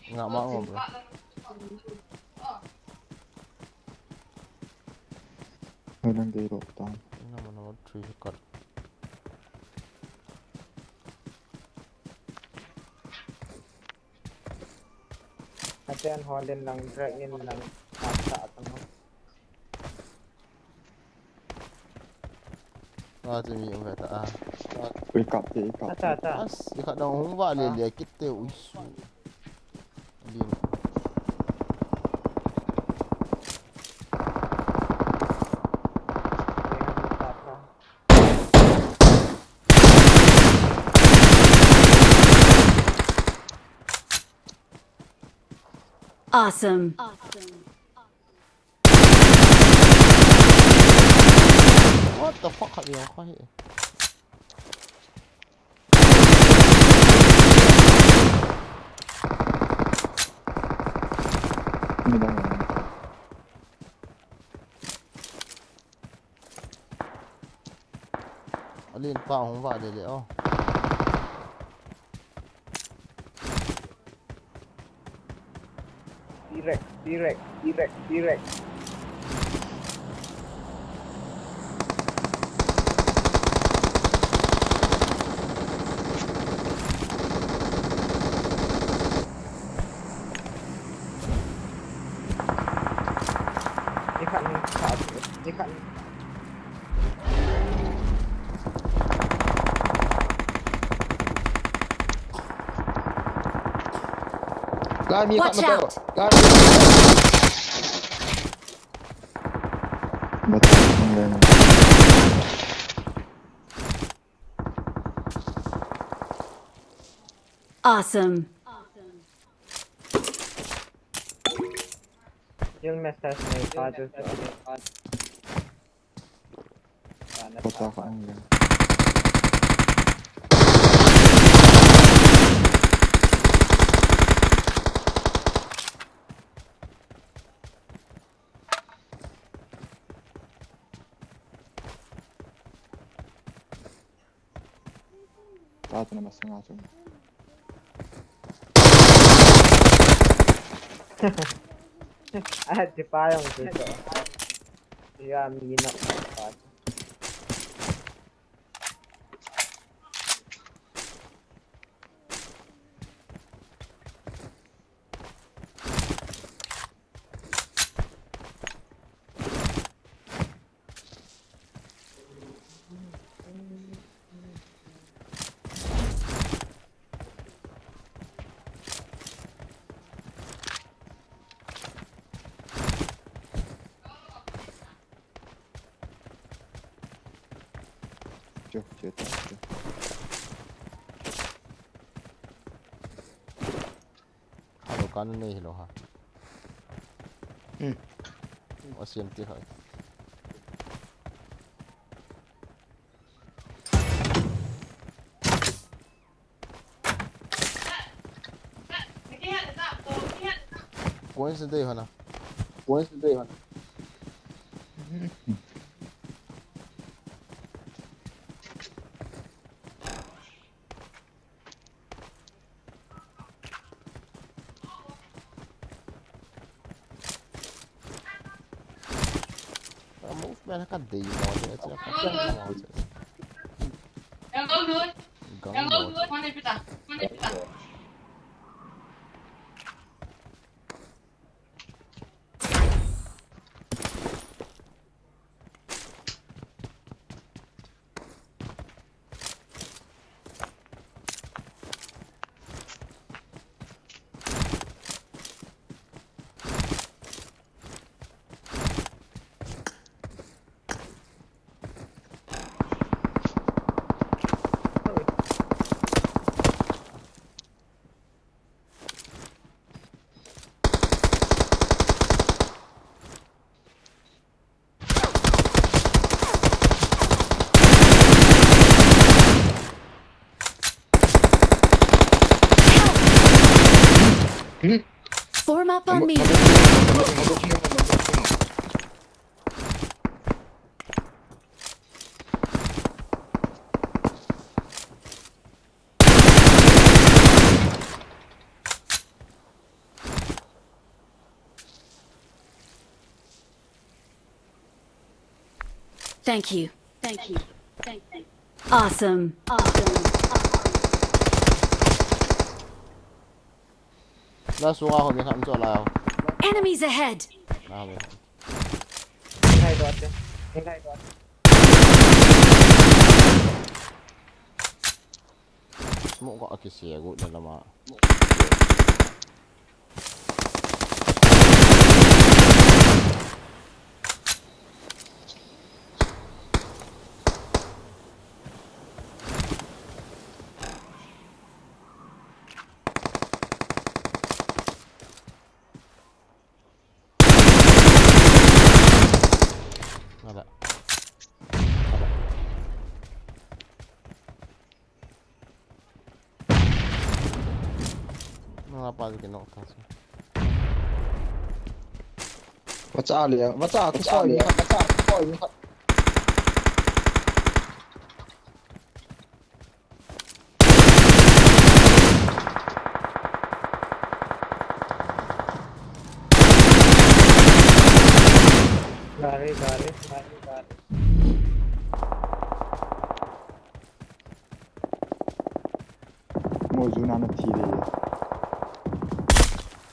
Nga ma ngom. Wala dei ro ta. Nga ma no three cut. Aten holin lang drag in lang. Sa sa atang. Ati mi um veta a. Ui kap te, ui kap te. Ata, ata. As, ikhat dang hung vale le kit te ui su. Din. Awesome. What the fuck, khat vei kha hi. Midang. Alen pa hung vale le o. Direct, direct, direct, direct. Ni khat, ni khat, ni khat. Lai mi khat. Watch out! Lai mi khat. Bacha ang lang. Awesome. Kill message nahi pa jo. Pata ka ang lang. Tato na masanga tu. Ah, di pa yung gusto. Iya, minap na pa. Chu, chu, chu, chu. Hello, kan nei hello ha. Hmm. O siam ti hai. Coins dei hona. Coins dei hona. Movement ka dei mo te, ka dei mo te. Gang mo te. Form up on me. Thank you. Thank you. Thank you. Awesome. Awesome. Awesome. Last one, ho, mi khat um chu lai ho. Enemies ahead. Na ho, mi khat. Ngai dot te. Ngai dot. Smoke ko akisia gu na lama. Nada. Nada. Nada pa ke nok ta. Vacha le, vacha, vacha le, vacha, vacha. Gari, gari, gari, gari. Mo juna na thi le.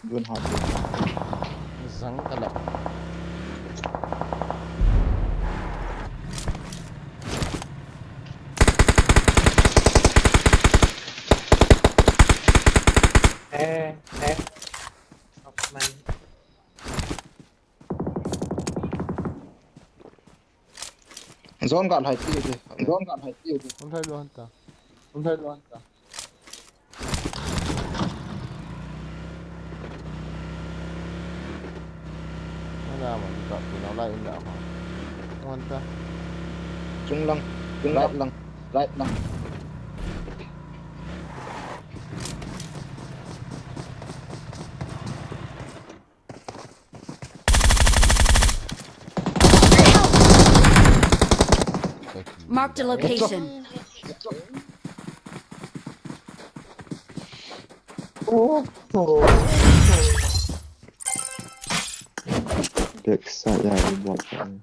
Jun ha jun. Zang kala. Eh, eh. Of man. Zone gal hai tiu de. Zone gal hai tiu de. Hung thai luan ta. Hung thai luan ta. Mana ma ka pi na lai in da ma. Luan ta. Chung lang. Chung lang. Right lang. Right lang. Marked a location. Oh, oh. Backside, yeah, we bought that one.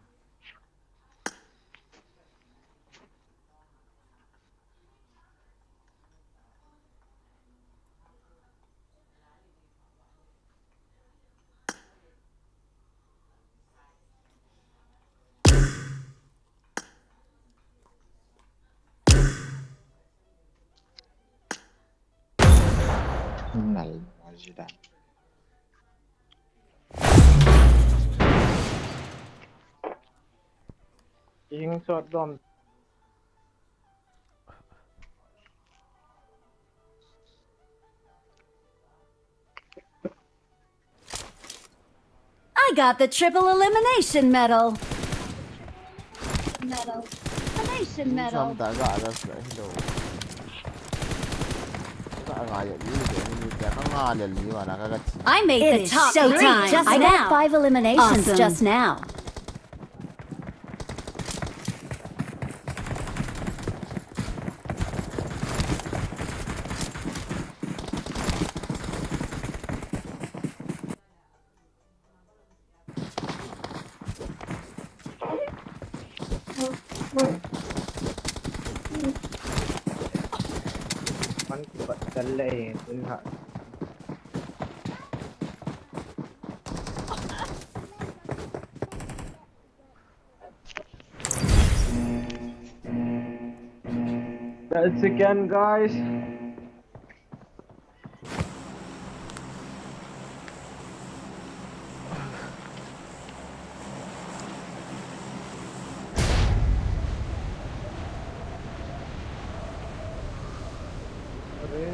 Nal, Majida. Ing shot dom. Got the triple elimination medal. Medal. Elimination medal. Samta ga ga sa hello. Ga ga ya ni de ni de ga ga le ni wa na ga ga. I made the top three just now. I got five eliminations just now. That's again, guys.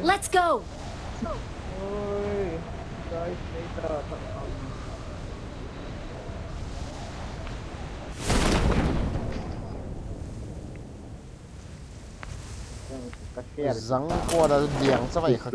Let's go. Zang ko da diang sa vai kha.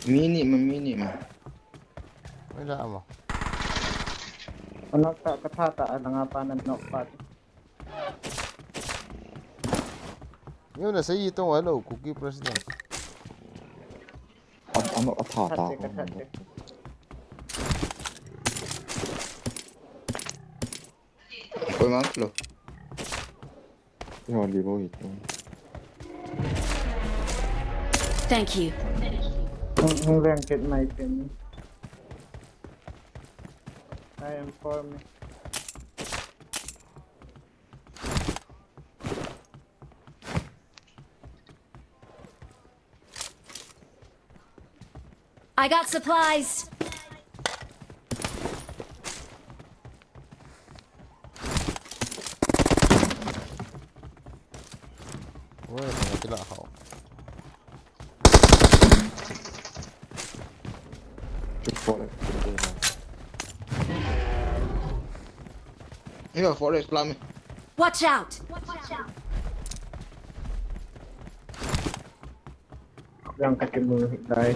Mini ma, mini ma. Wala mo. Ano ta, katha ta, ang nga pa na nok pa. Yun na sa itong hello, Kuki President. Ano, ano, atha ta. Koi mang lo. Yo, di bo ito. Thank you. Hung, hung rank it my pin. I am for me. I got supplies. Oi, sana kila hao. Ina forest lami. Watch out! Yang kati mo dai.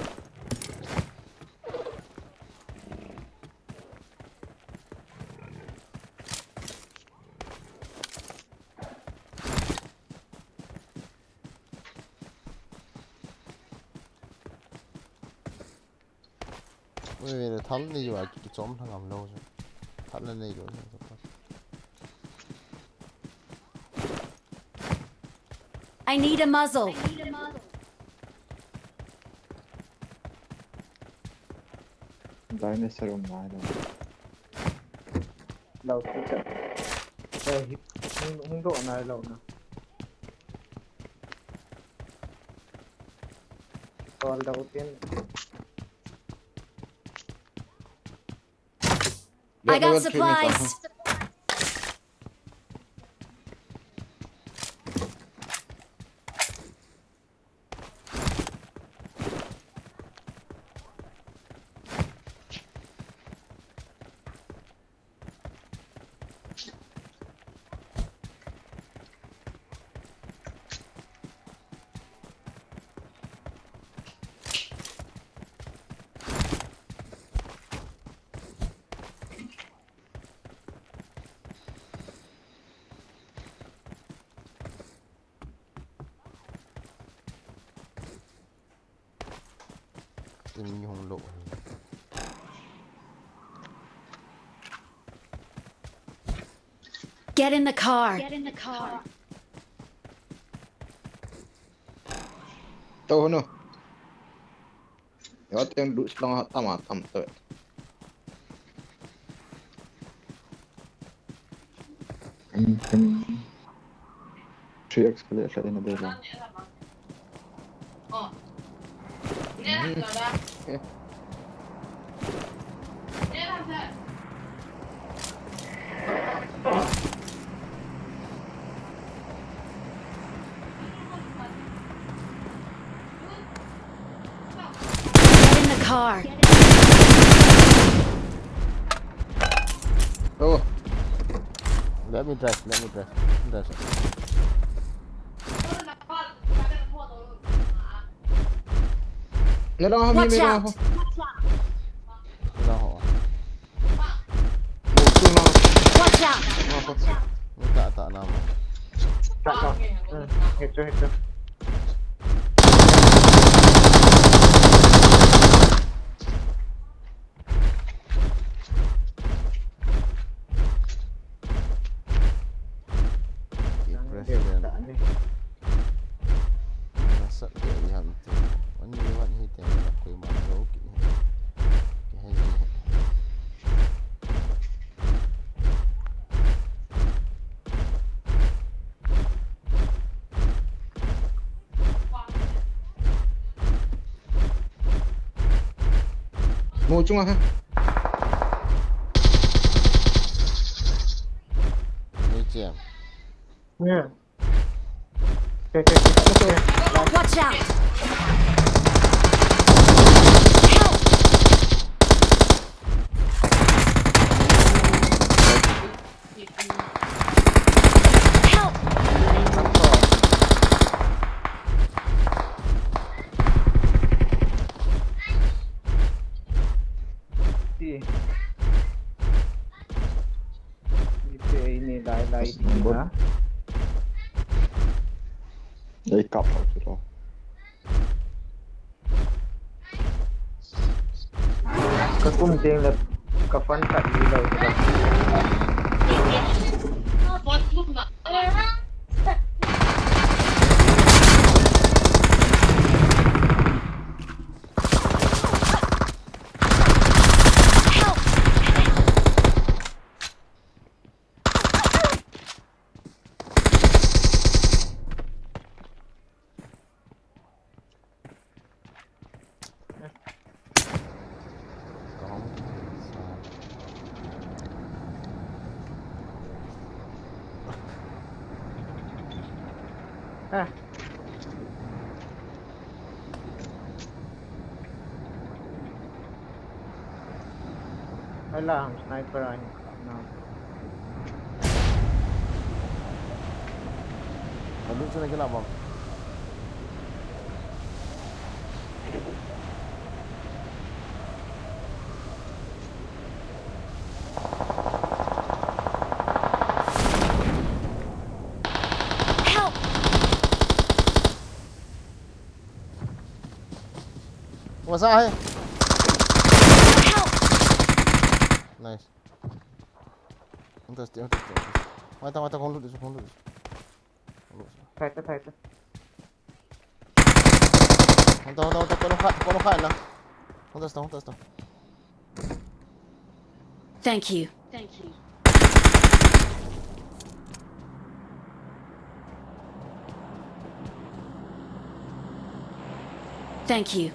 Ui, thal ni jua ki chom thang am lo. Thal ni jua. I need a muzzle. Dinosaur um nai lo. Lo, hung, hung doh nai lo na. Tol doh tin. I got supplies. Tin mi hung lo. Get in the car. Get in the car. Tao no. Yo, teng du slong ha tam a tam to. Three X kali sa ina de ba. Get in the car. Oh. Let me drive, let me drive. Let me drive. Watch out! Watch out! Watch out! Mo chunga ha. Ni che. Yeah. Watch out! Help! Ipi ni lai lai ti na. Ei kap lo ti lo. Ka kum teng le ka fan kat ni lo. Hala, sniper ahi. Alut chuna kila bom. Help! Wasa hai. Help! Nice. Hung test, hung test. Mai ta, mai ta, kong lut, kong lut. Thai ta, thai ta. Hung ta, hung ta, hung ta, kong lut, kong lut na. Hung test, hung test. Thank you. Thank you. Thank you.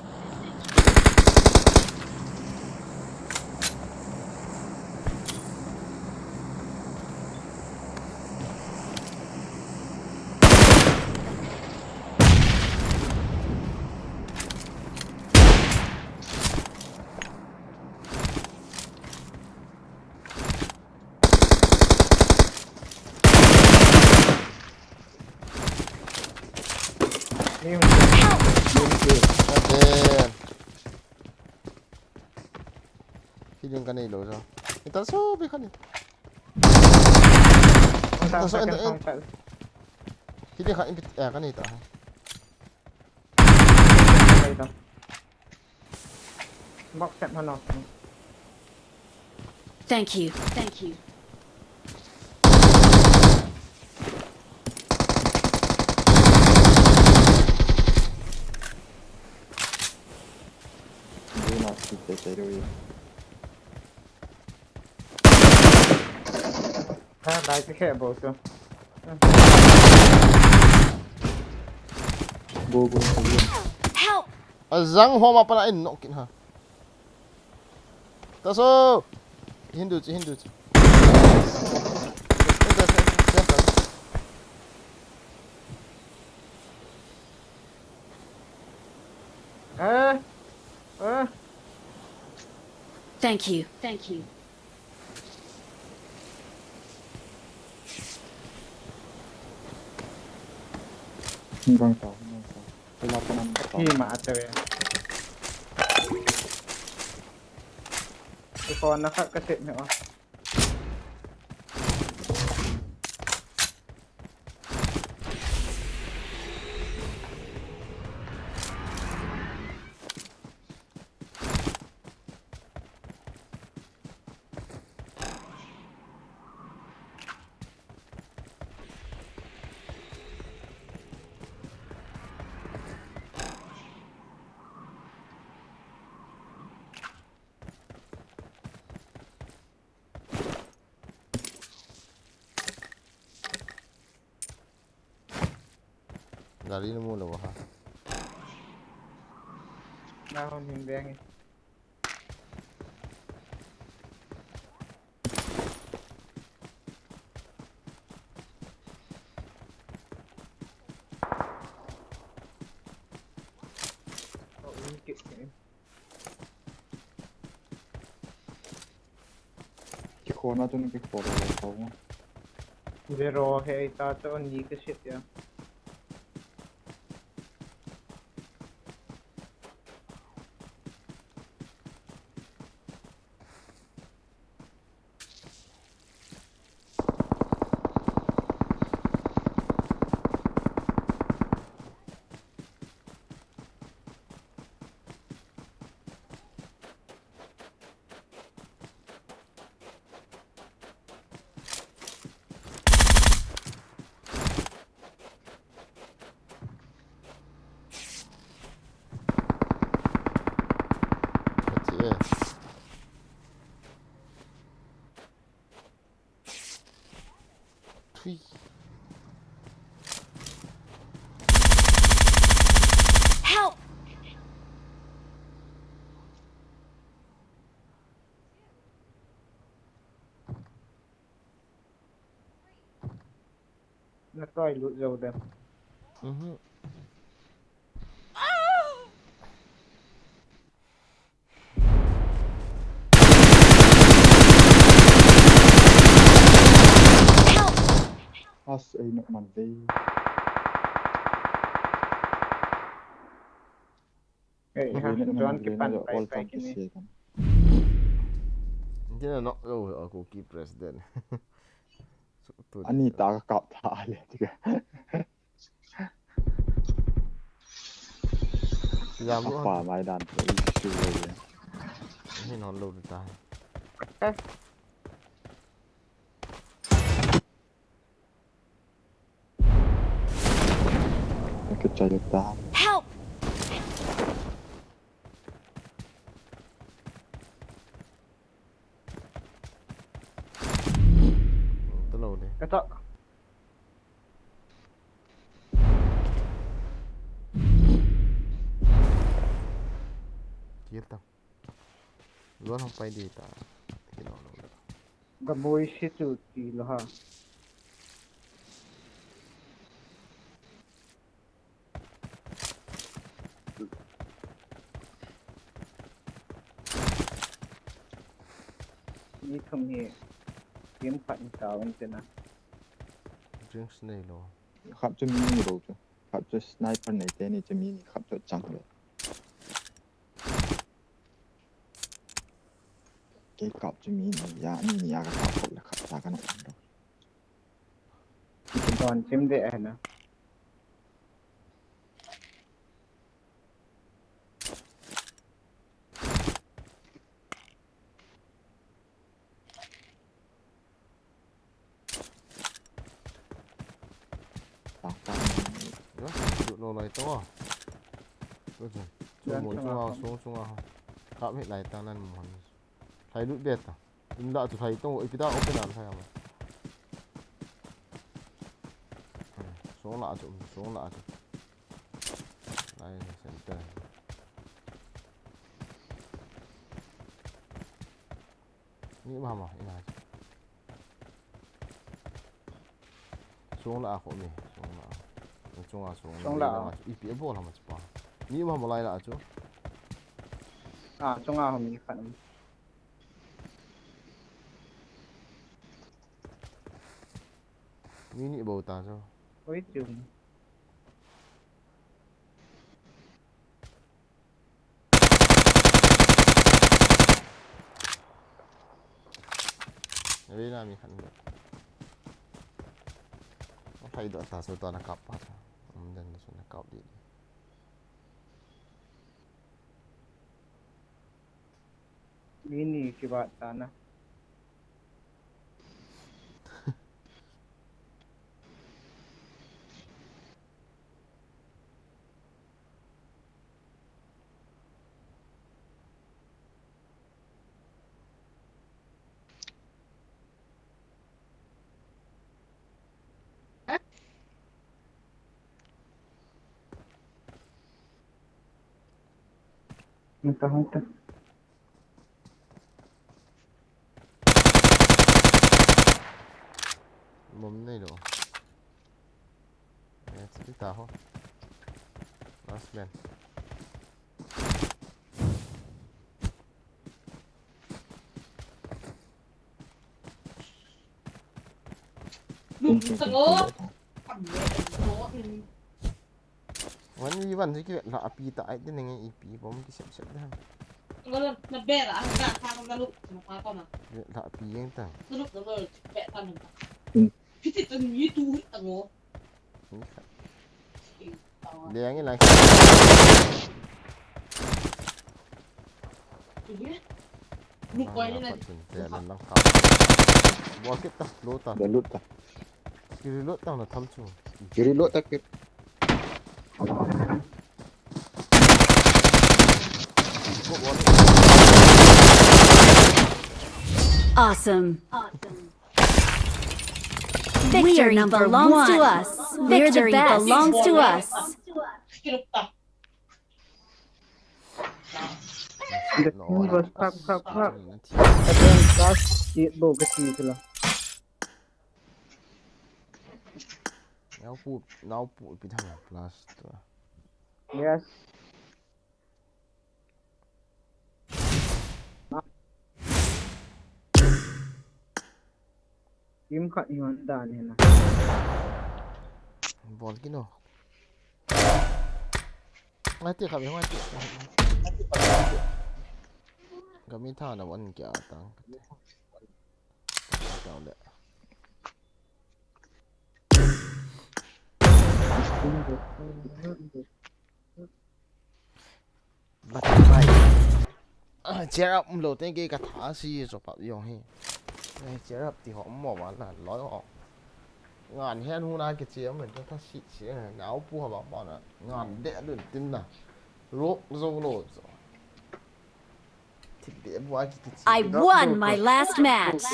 Help! Ate. Healing ka nei lou jo. Ita so bi ka ni. Ita so en en. Healing ka in bit eh ka nei ta. Ita. Box set mano. Thank you. Thank you. Do not shoot that area. Ha, bai ke khe bo tu. Go, go, go, go. Help! Azang ho ma pala in nok kin ha. Taso! Hindu chi, Hindu chi. Eh? Eh? Thank you. Thank you. Hung gang tao, hung gang tao. Kei la pa nam tao. Hi ma ate ve. Kei ko na khat ka set ni o. Gari na mu lou ha. Na hon hin beng e. Oh, ini kit ni. Kikhona chu na kikhol lou tau. Zero he ta chu ni ka set ya. Ati e. Thui. Help! Na toi lut jou dem. Mhm. Help! As ei nok man ve. Eh, ha, don kipan pai pai kini. Hindi na nok, oh, ako ki president. Ani ta ka kap tha le, tika. Jam lo. Apa mai dan ko issue le. Hin hon lo ta. Eh. Ka chai ta. Help! Talo de. Ito. Kill ta. Luan hong pai di ta. Kino lo. Ga boi si tu ti lo ha. Ni thum hi. Game khat ni ta wen te na. Drinks nei lo. Khat chu mi ni lo chu. Khat chu sniper nei te ni chu mi ni khat chu chang lo. Kei kap chu mi ni a, mi ni a ka kap kop le khat cha ka na um lo. Don chim de eh na. Lo lai to a. Lo chu. Chu mo chunga, song chunga. Kap hih lai ta nan mo han. Lhai lut be ta. In la chu lhai to, ipi ta open a lhai ama. Song la chu, song la chu. Lai center. Ni ma ma, ina. Song la a kho mi, song la. Chunga song. Song la. Ipi a bol hama chu pa. Ni ma ma lai la chu. A, chunga ho mi khat. Mi ni bou ta chu. Oi chu. Arena mi khat ni. Lhai doh ta, so ta na kap pa ta. Um, den so na kap di. Mi ni kibat ta na. Hung ta, hung ta. Bom nei lo. Eh, chiti ta ho. Last man. One v one si kivet lha api ta ai, tin nge ipi bom kisep sep da. Ngalo na bera, na ka ngalo, na pa ko na. Kivet lha api jeng ta. Sulup na lo, bet ta na. Piti tan mi tu ta ngo. Ni kha. Leng in lang. Lu koi ni na. Bol kit ta, lut ta. Lut ta. Ki reload tang na tham chu. Ki reload ta kit. Awesome. Victory belongs to us. Victory belongs to us. The team was clap, clap, clap. But then last hit bo ka ti sila. Now put, now put bit hang plus to. Yes. Team khat hi hon dan hi na. Bol kit no. Ngai ti kha, ngai ti. Kami tha na wan kya tang. Tao le. But I, ah, cheer up umlou teng kei ka tha si cho pap jong hi. Eh, cheer up ti ho mo ma na loi ho. Ngan hen hu na ke che men ta si si, eh, nau pu ha ba ba na. Ngan de dun tin na. Rok zo lo zo. Thik de bu a ki ki che. I won my last match.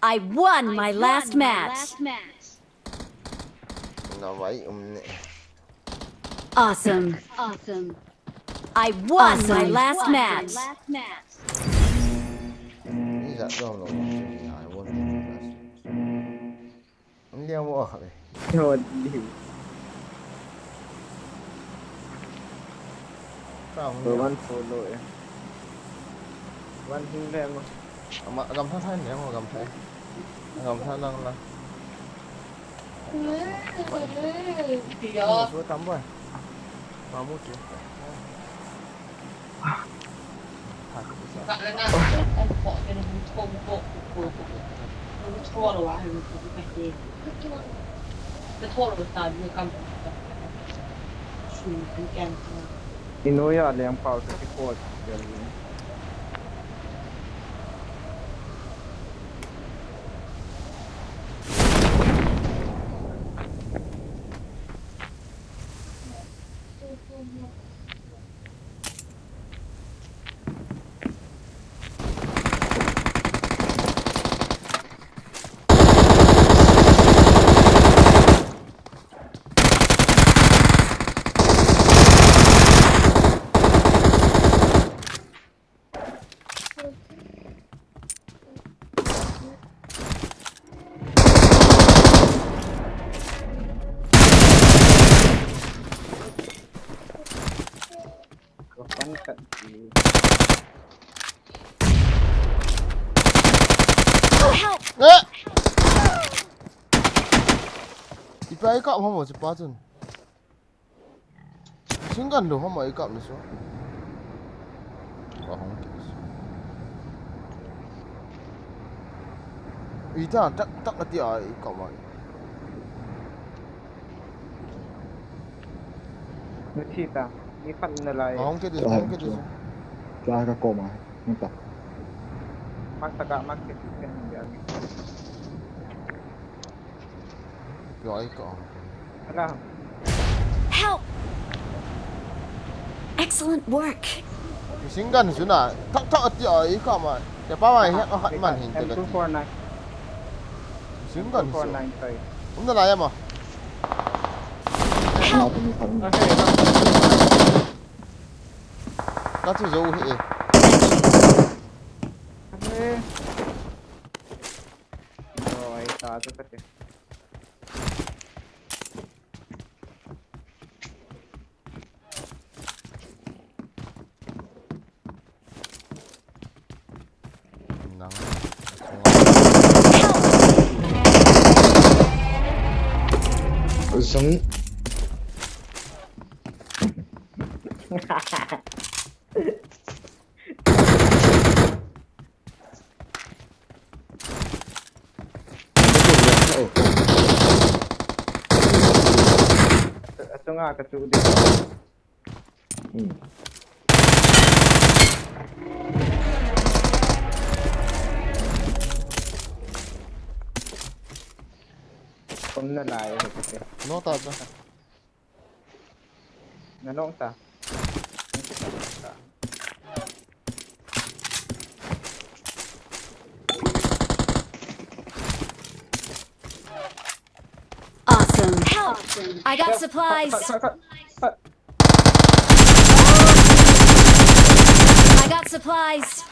I won my last match. Na vai um ne. Awesome. Awesome. I won my last match. Ni za dong lo. I won my last match. Ang liang mo kha le. Yo, di. Ka hung. Wan solo eh. Wan hung le mo. Ama gam tha tha ne mo, gam tha. Gam tha lang la. Ti yo. So tam bo. Ma mu ti. Inoya leng pau sa ki pot. Eh! Ipi a ikap ham o, hichepa chun. Machine gun lou ham a ikap na chu. Ka hung kit. Ita, tak, tak ati a ikap a. Nathi ta, ni khat nalai. Ka hung kit, ka hung kit. Tla ka koma, hung ta. Mak ta ka, mak kit, kit, kit, kit. Pia ai ka. Ala. Help! Excellent work. Machine gun chu na, thak thak ati a ikap a. Te pa mai hek a khat man hin te ka ti. M two four nine. Machine gun chu. M two four nine five. Um na la ya ma. Help! Ka chu zo hi e. Oi, ta chu ka te. Nang. Zong. Asunga ka chu ding. Hmm. Kom na lai ho ka te. No ta cha. Na nong ta. Awesome. Help! I got supplies. Cut, cut, cut, cut. I got supplies.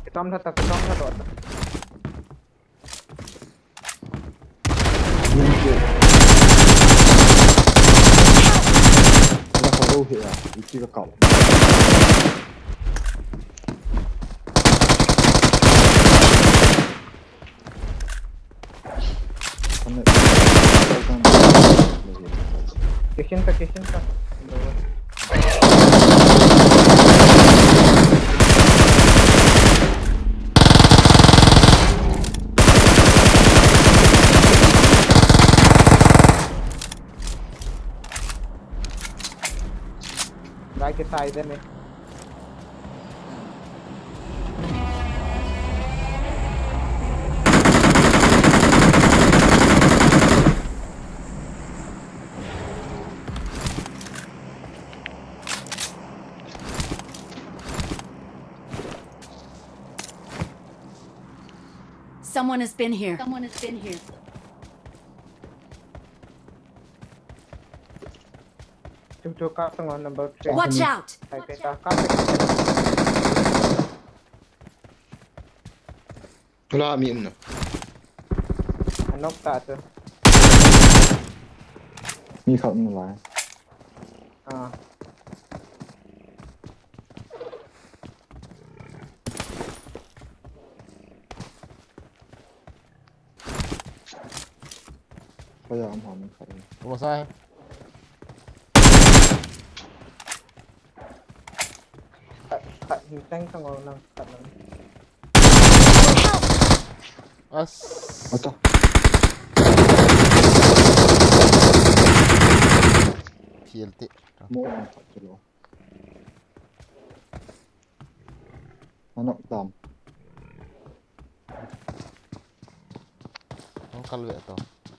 Kitom tha ta, kitom tha ta. Kitchen ta, kitchen ta. Vai ke side me. Someone has been here. Someone has been here. Chu chu kap sanga number three. Watch out! Hai, kap, kap. Tula mi um na. Anok ta chu. Mi khat um lai. Ah. Kaya ang hangin kayo. Bumasay. Cut, cut, hintay ka nga lang, cut lang. As. Ito. Ti. Mo ang khat chu lo. Anok tam. Hung kal ve to.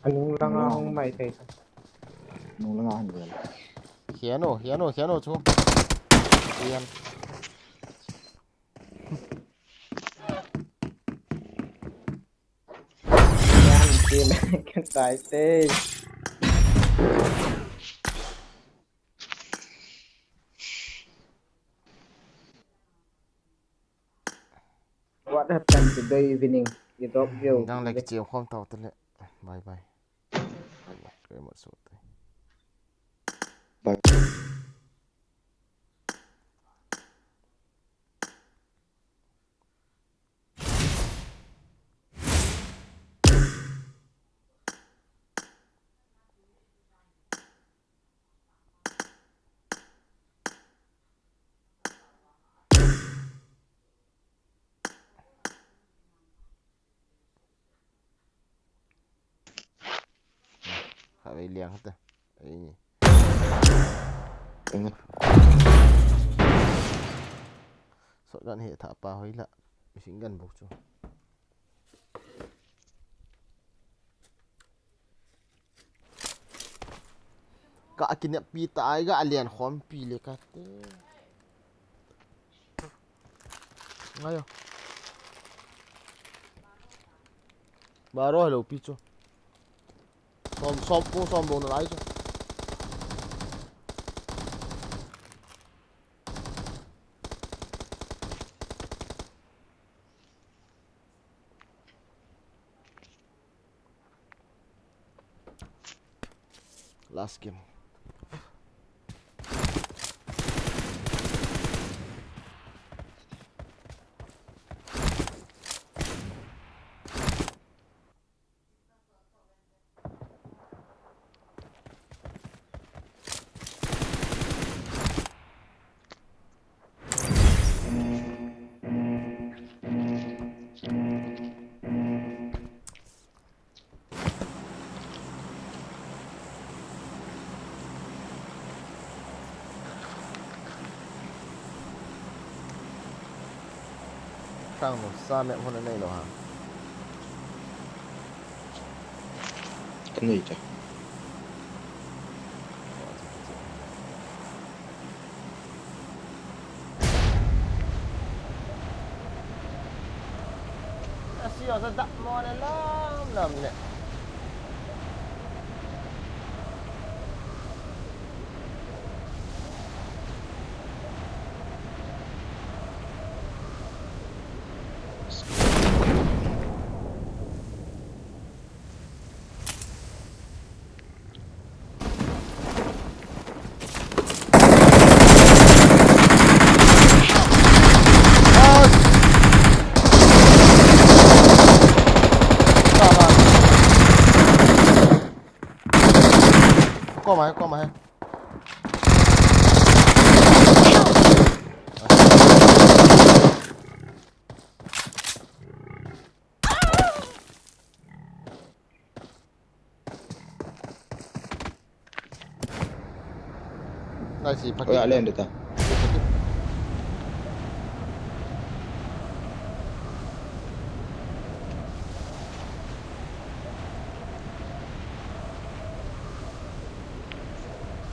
Anung langa hung mai thei ta. Nung langa hung ve. Hiano, hiano, hiano chu. Hian. Hian, hian, kan tai te. What happened today evening? You don't feel Dang le kicheu khom tau te le. Bye bye. Bye bye. Kei mo so te. Bye. Kha vei liang hata. Ei ni. Eng. Shotgun hi tha pa hoi la. Machine gun bok chu. Ka kinep pi ta ai ga alian khom pi le ka te. Ngai yo. Baro hello pi chu. Som, som, po som bo na lai chu. Last game. Khang nu sa map hon anei lou ha. Ka nei ta. Asi o sa dak mo le lam lam le. Kom ahi, kom ahi. Nai si pha. Oi, a len de ta.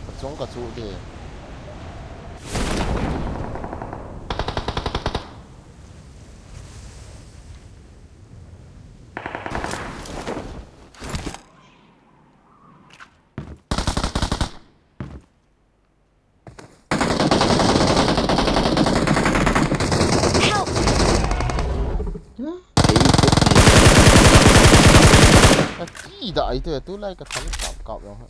Ka chung ka chu de. Help! Ka ti da ai te tu lai ka thal kap kap lo ha.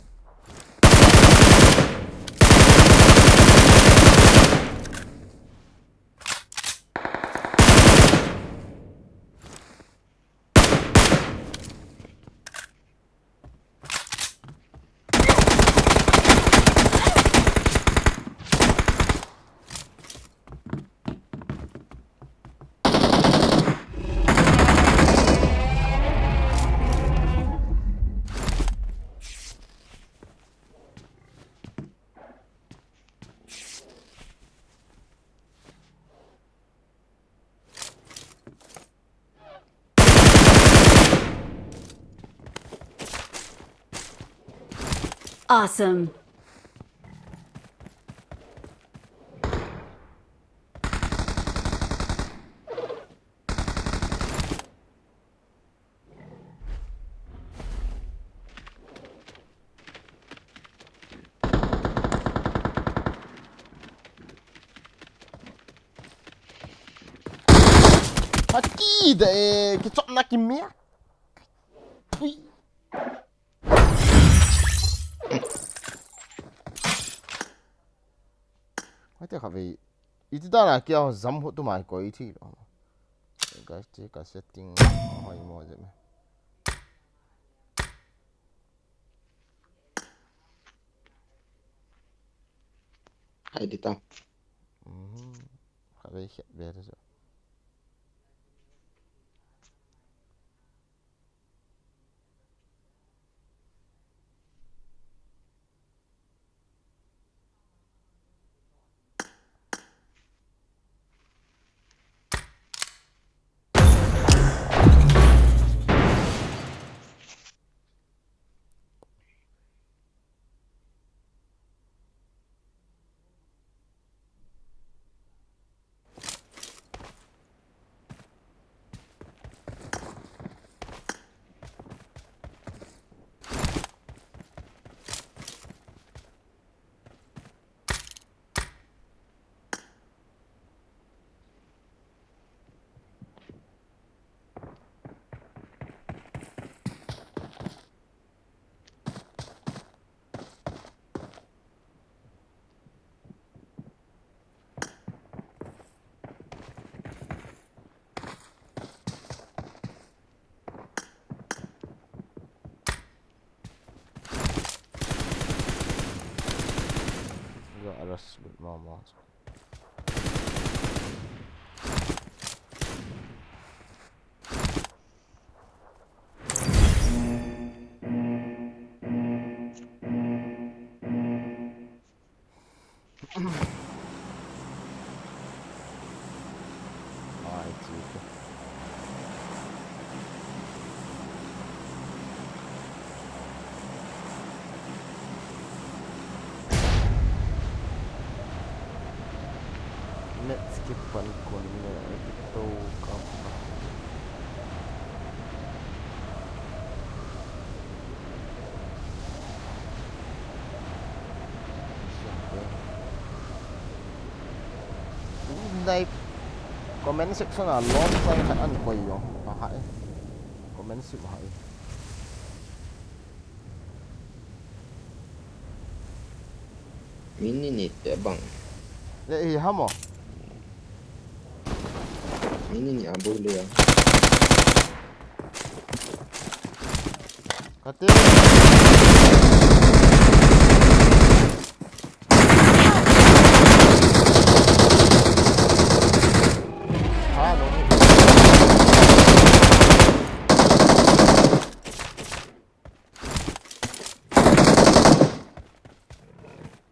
Awesome. Haki da e, kichopna kimia. Pui. Hoi te kha ve. Iti dana kia jam ho tu mai ko iti lo. Guys, te ka setting hoi mo je me. Hai di ta. Mhm. Kha ve khe ve de jo. Got a rush with my mouse. Ai, chite. Net skip pan kon ne, kitou ka. Nai comment section a long sign khat an koi jong. Aha e. Comment section ha e. Min ni ni te bang. Le hi hamo. Min ni ni a bu le ya. Kate. Ha, no.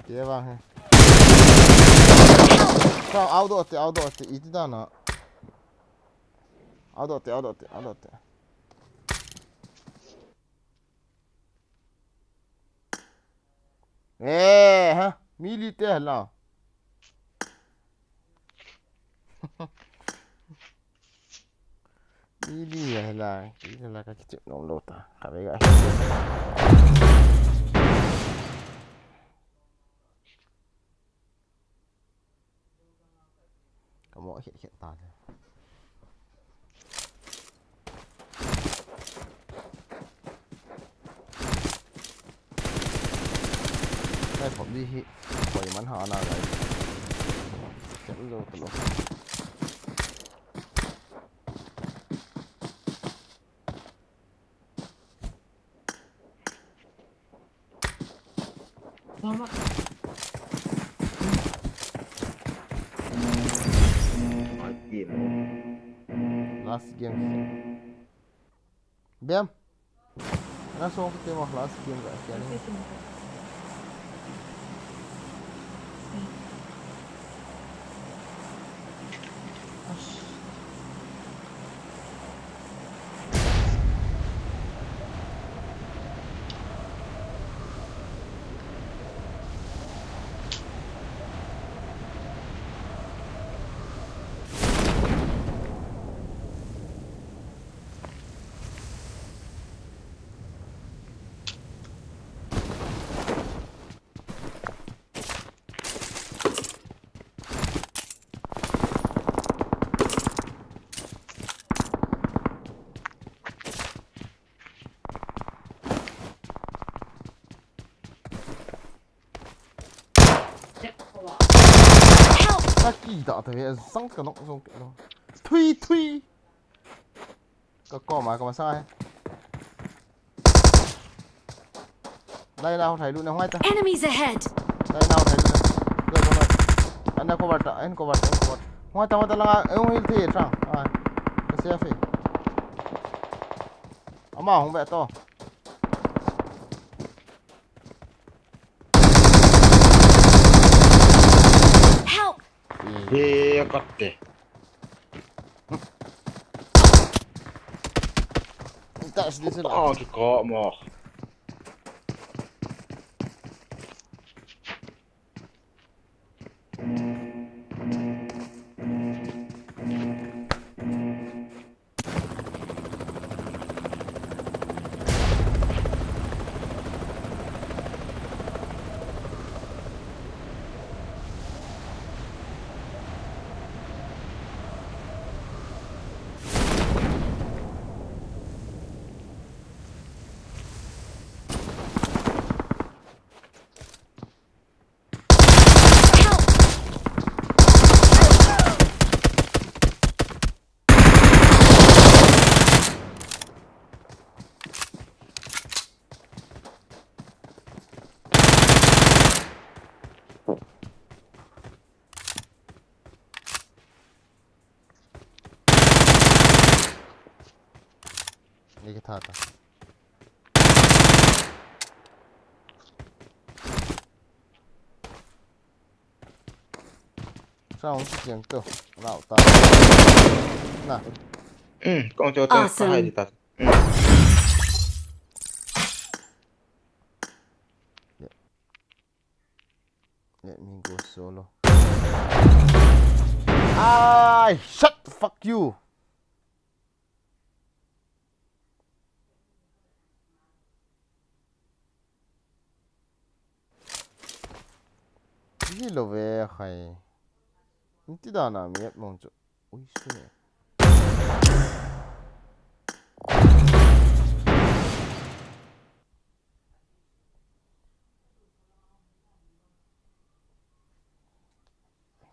Te vang he. Sao, auto te, auto te, iti dana. Auto te, auto te, auto te. Eh, ha, mili te la. Mili ya la, mili la ka kichep nom lou ta. Ka ve ga. Ka mo khet khet ta le. Nai pop di hi, poi man ha na lai. Kya lo to lo. Last game. Bem. Ana song kiti mo last game ka kya ni. Ka ki da ta ve, sang ka nok zong ke lo. Thui, thui. Ka ko ma, ka ma sa he. Lai na ho thai lu na, hung ai ta. Enemies ahead! Lai na ho thai lu na. Lai na ho thai. Ana cover ta, ana cover ta, ana cover. Hung ai ta, hung ai ta langa, eh, hung hil the, trang. Ah, ka se a fe. Ama hung ve to. Help! He, ka te. That's this. Oh, ki ko mo. Ni ki tha ta. Sa hung si chiang tu. Lau ta. Na. Hmm, kong cho ta. Awesome. Hai di ta. Hmm. Let me go solo. Ai, shut the fuck you. Hi lo ve khai. Inti da na mi et mong chu. Ui, sui.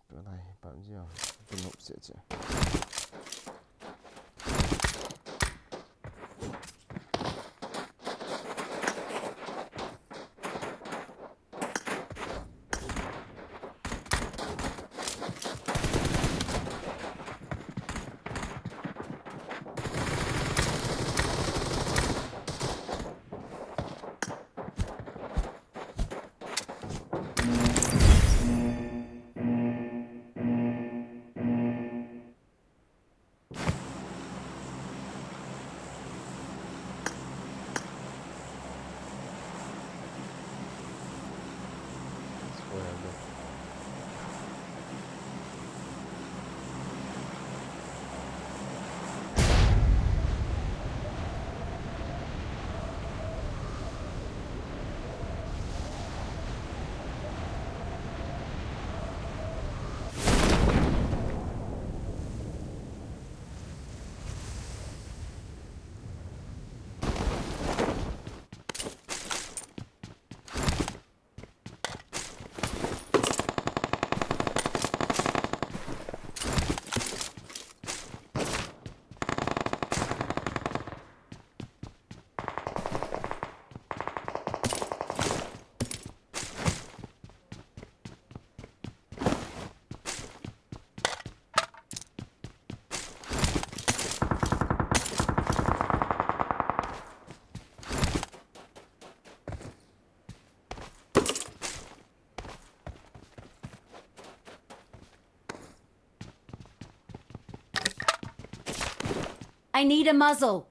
Tulai PUBG a, tu nop se che. I need a muzzle.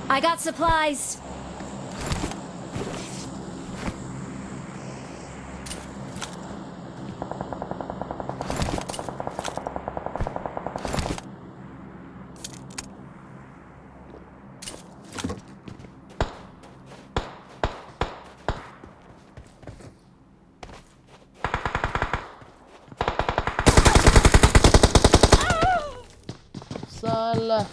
I got supplies. Sala.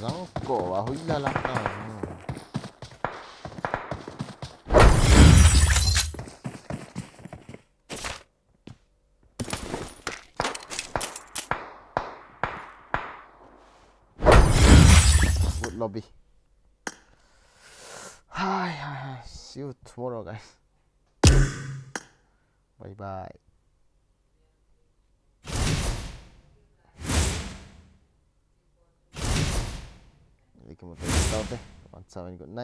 Zang ko wa hui la la ta. Good lobby. Hi, hi, hi. See you tomorrow, guys. Bye bye. Lagi mo tayo. One seven, good night.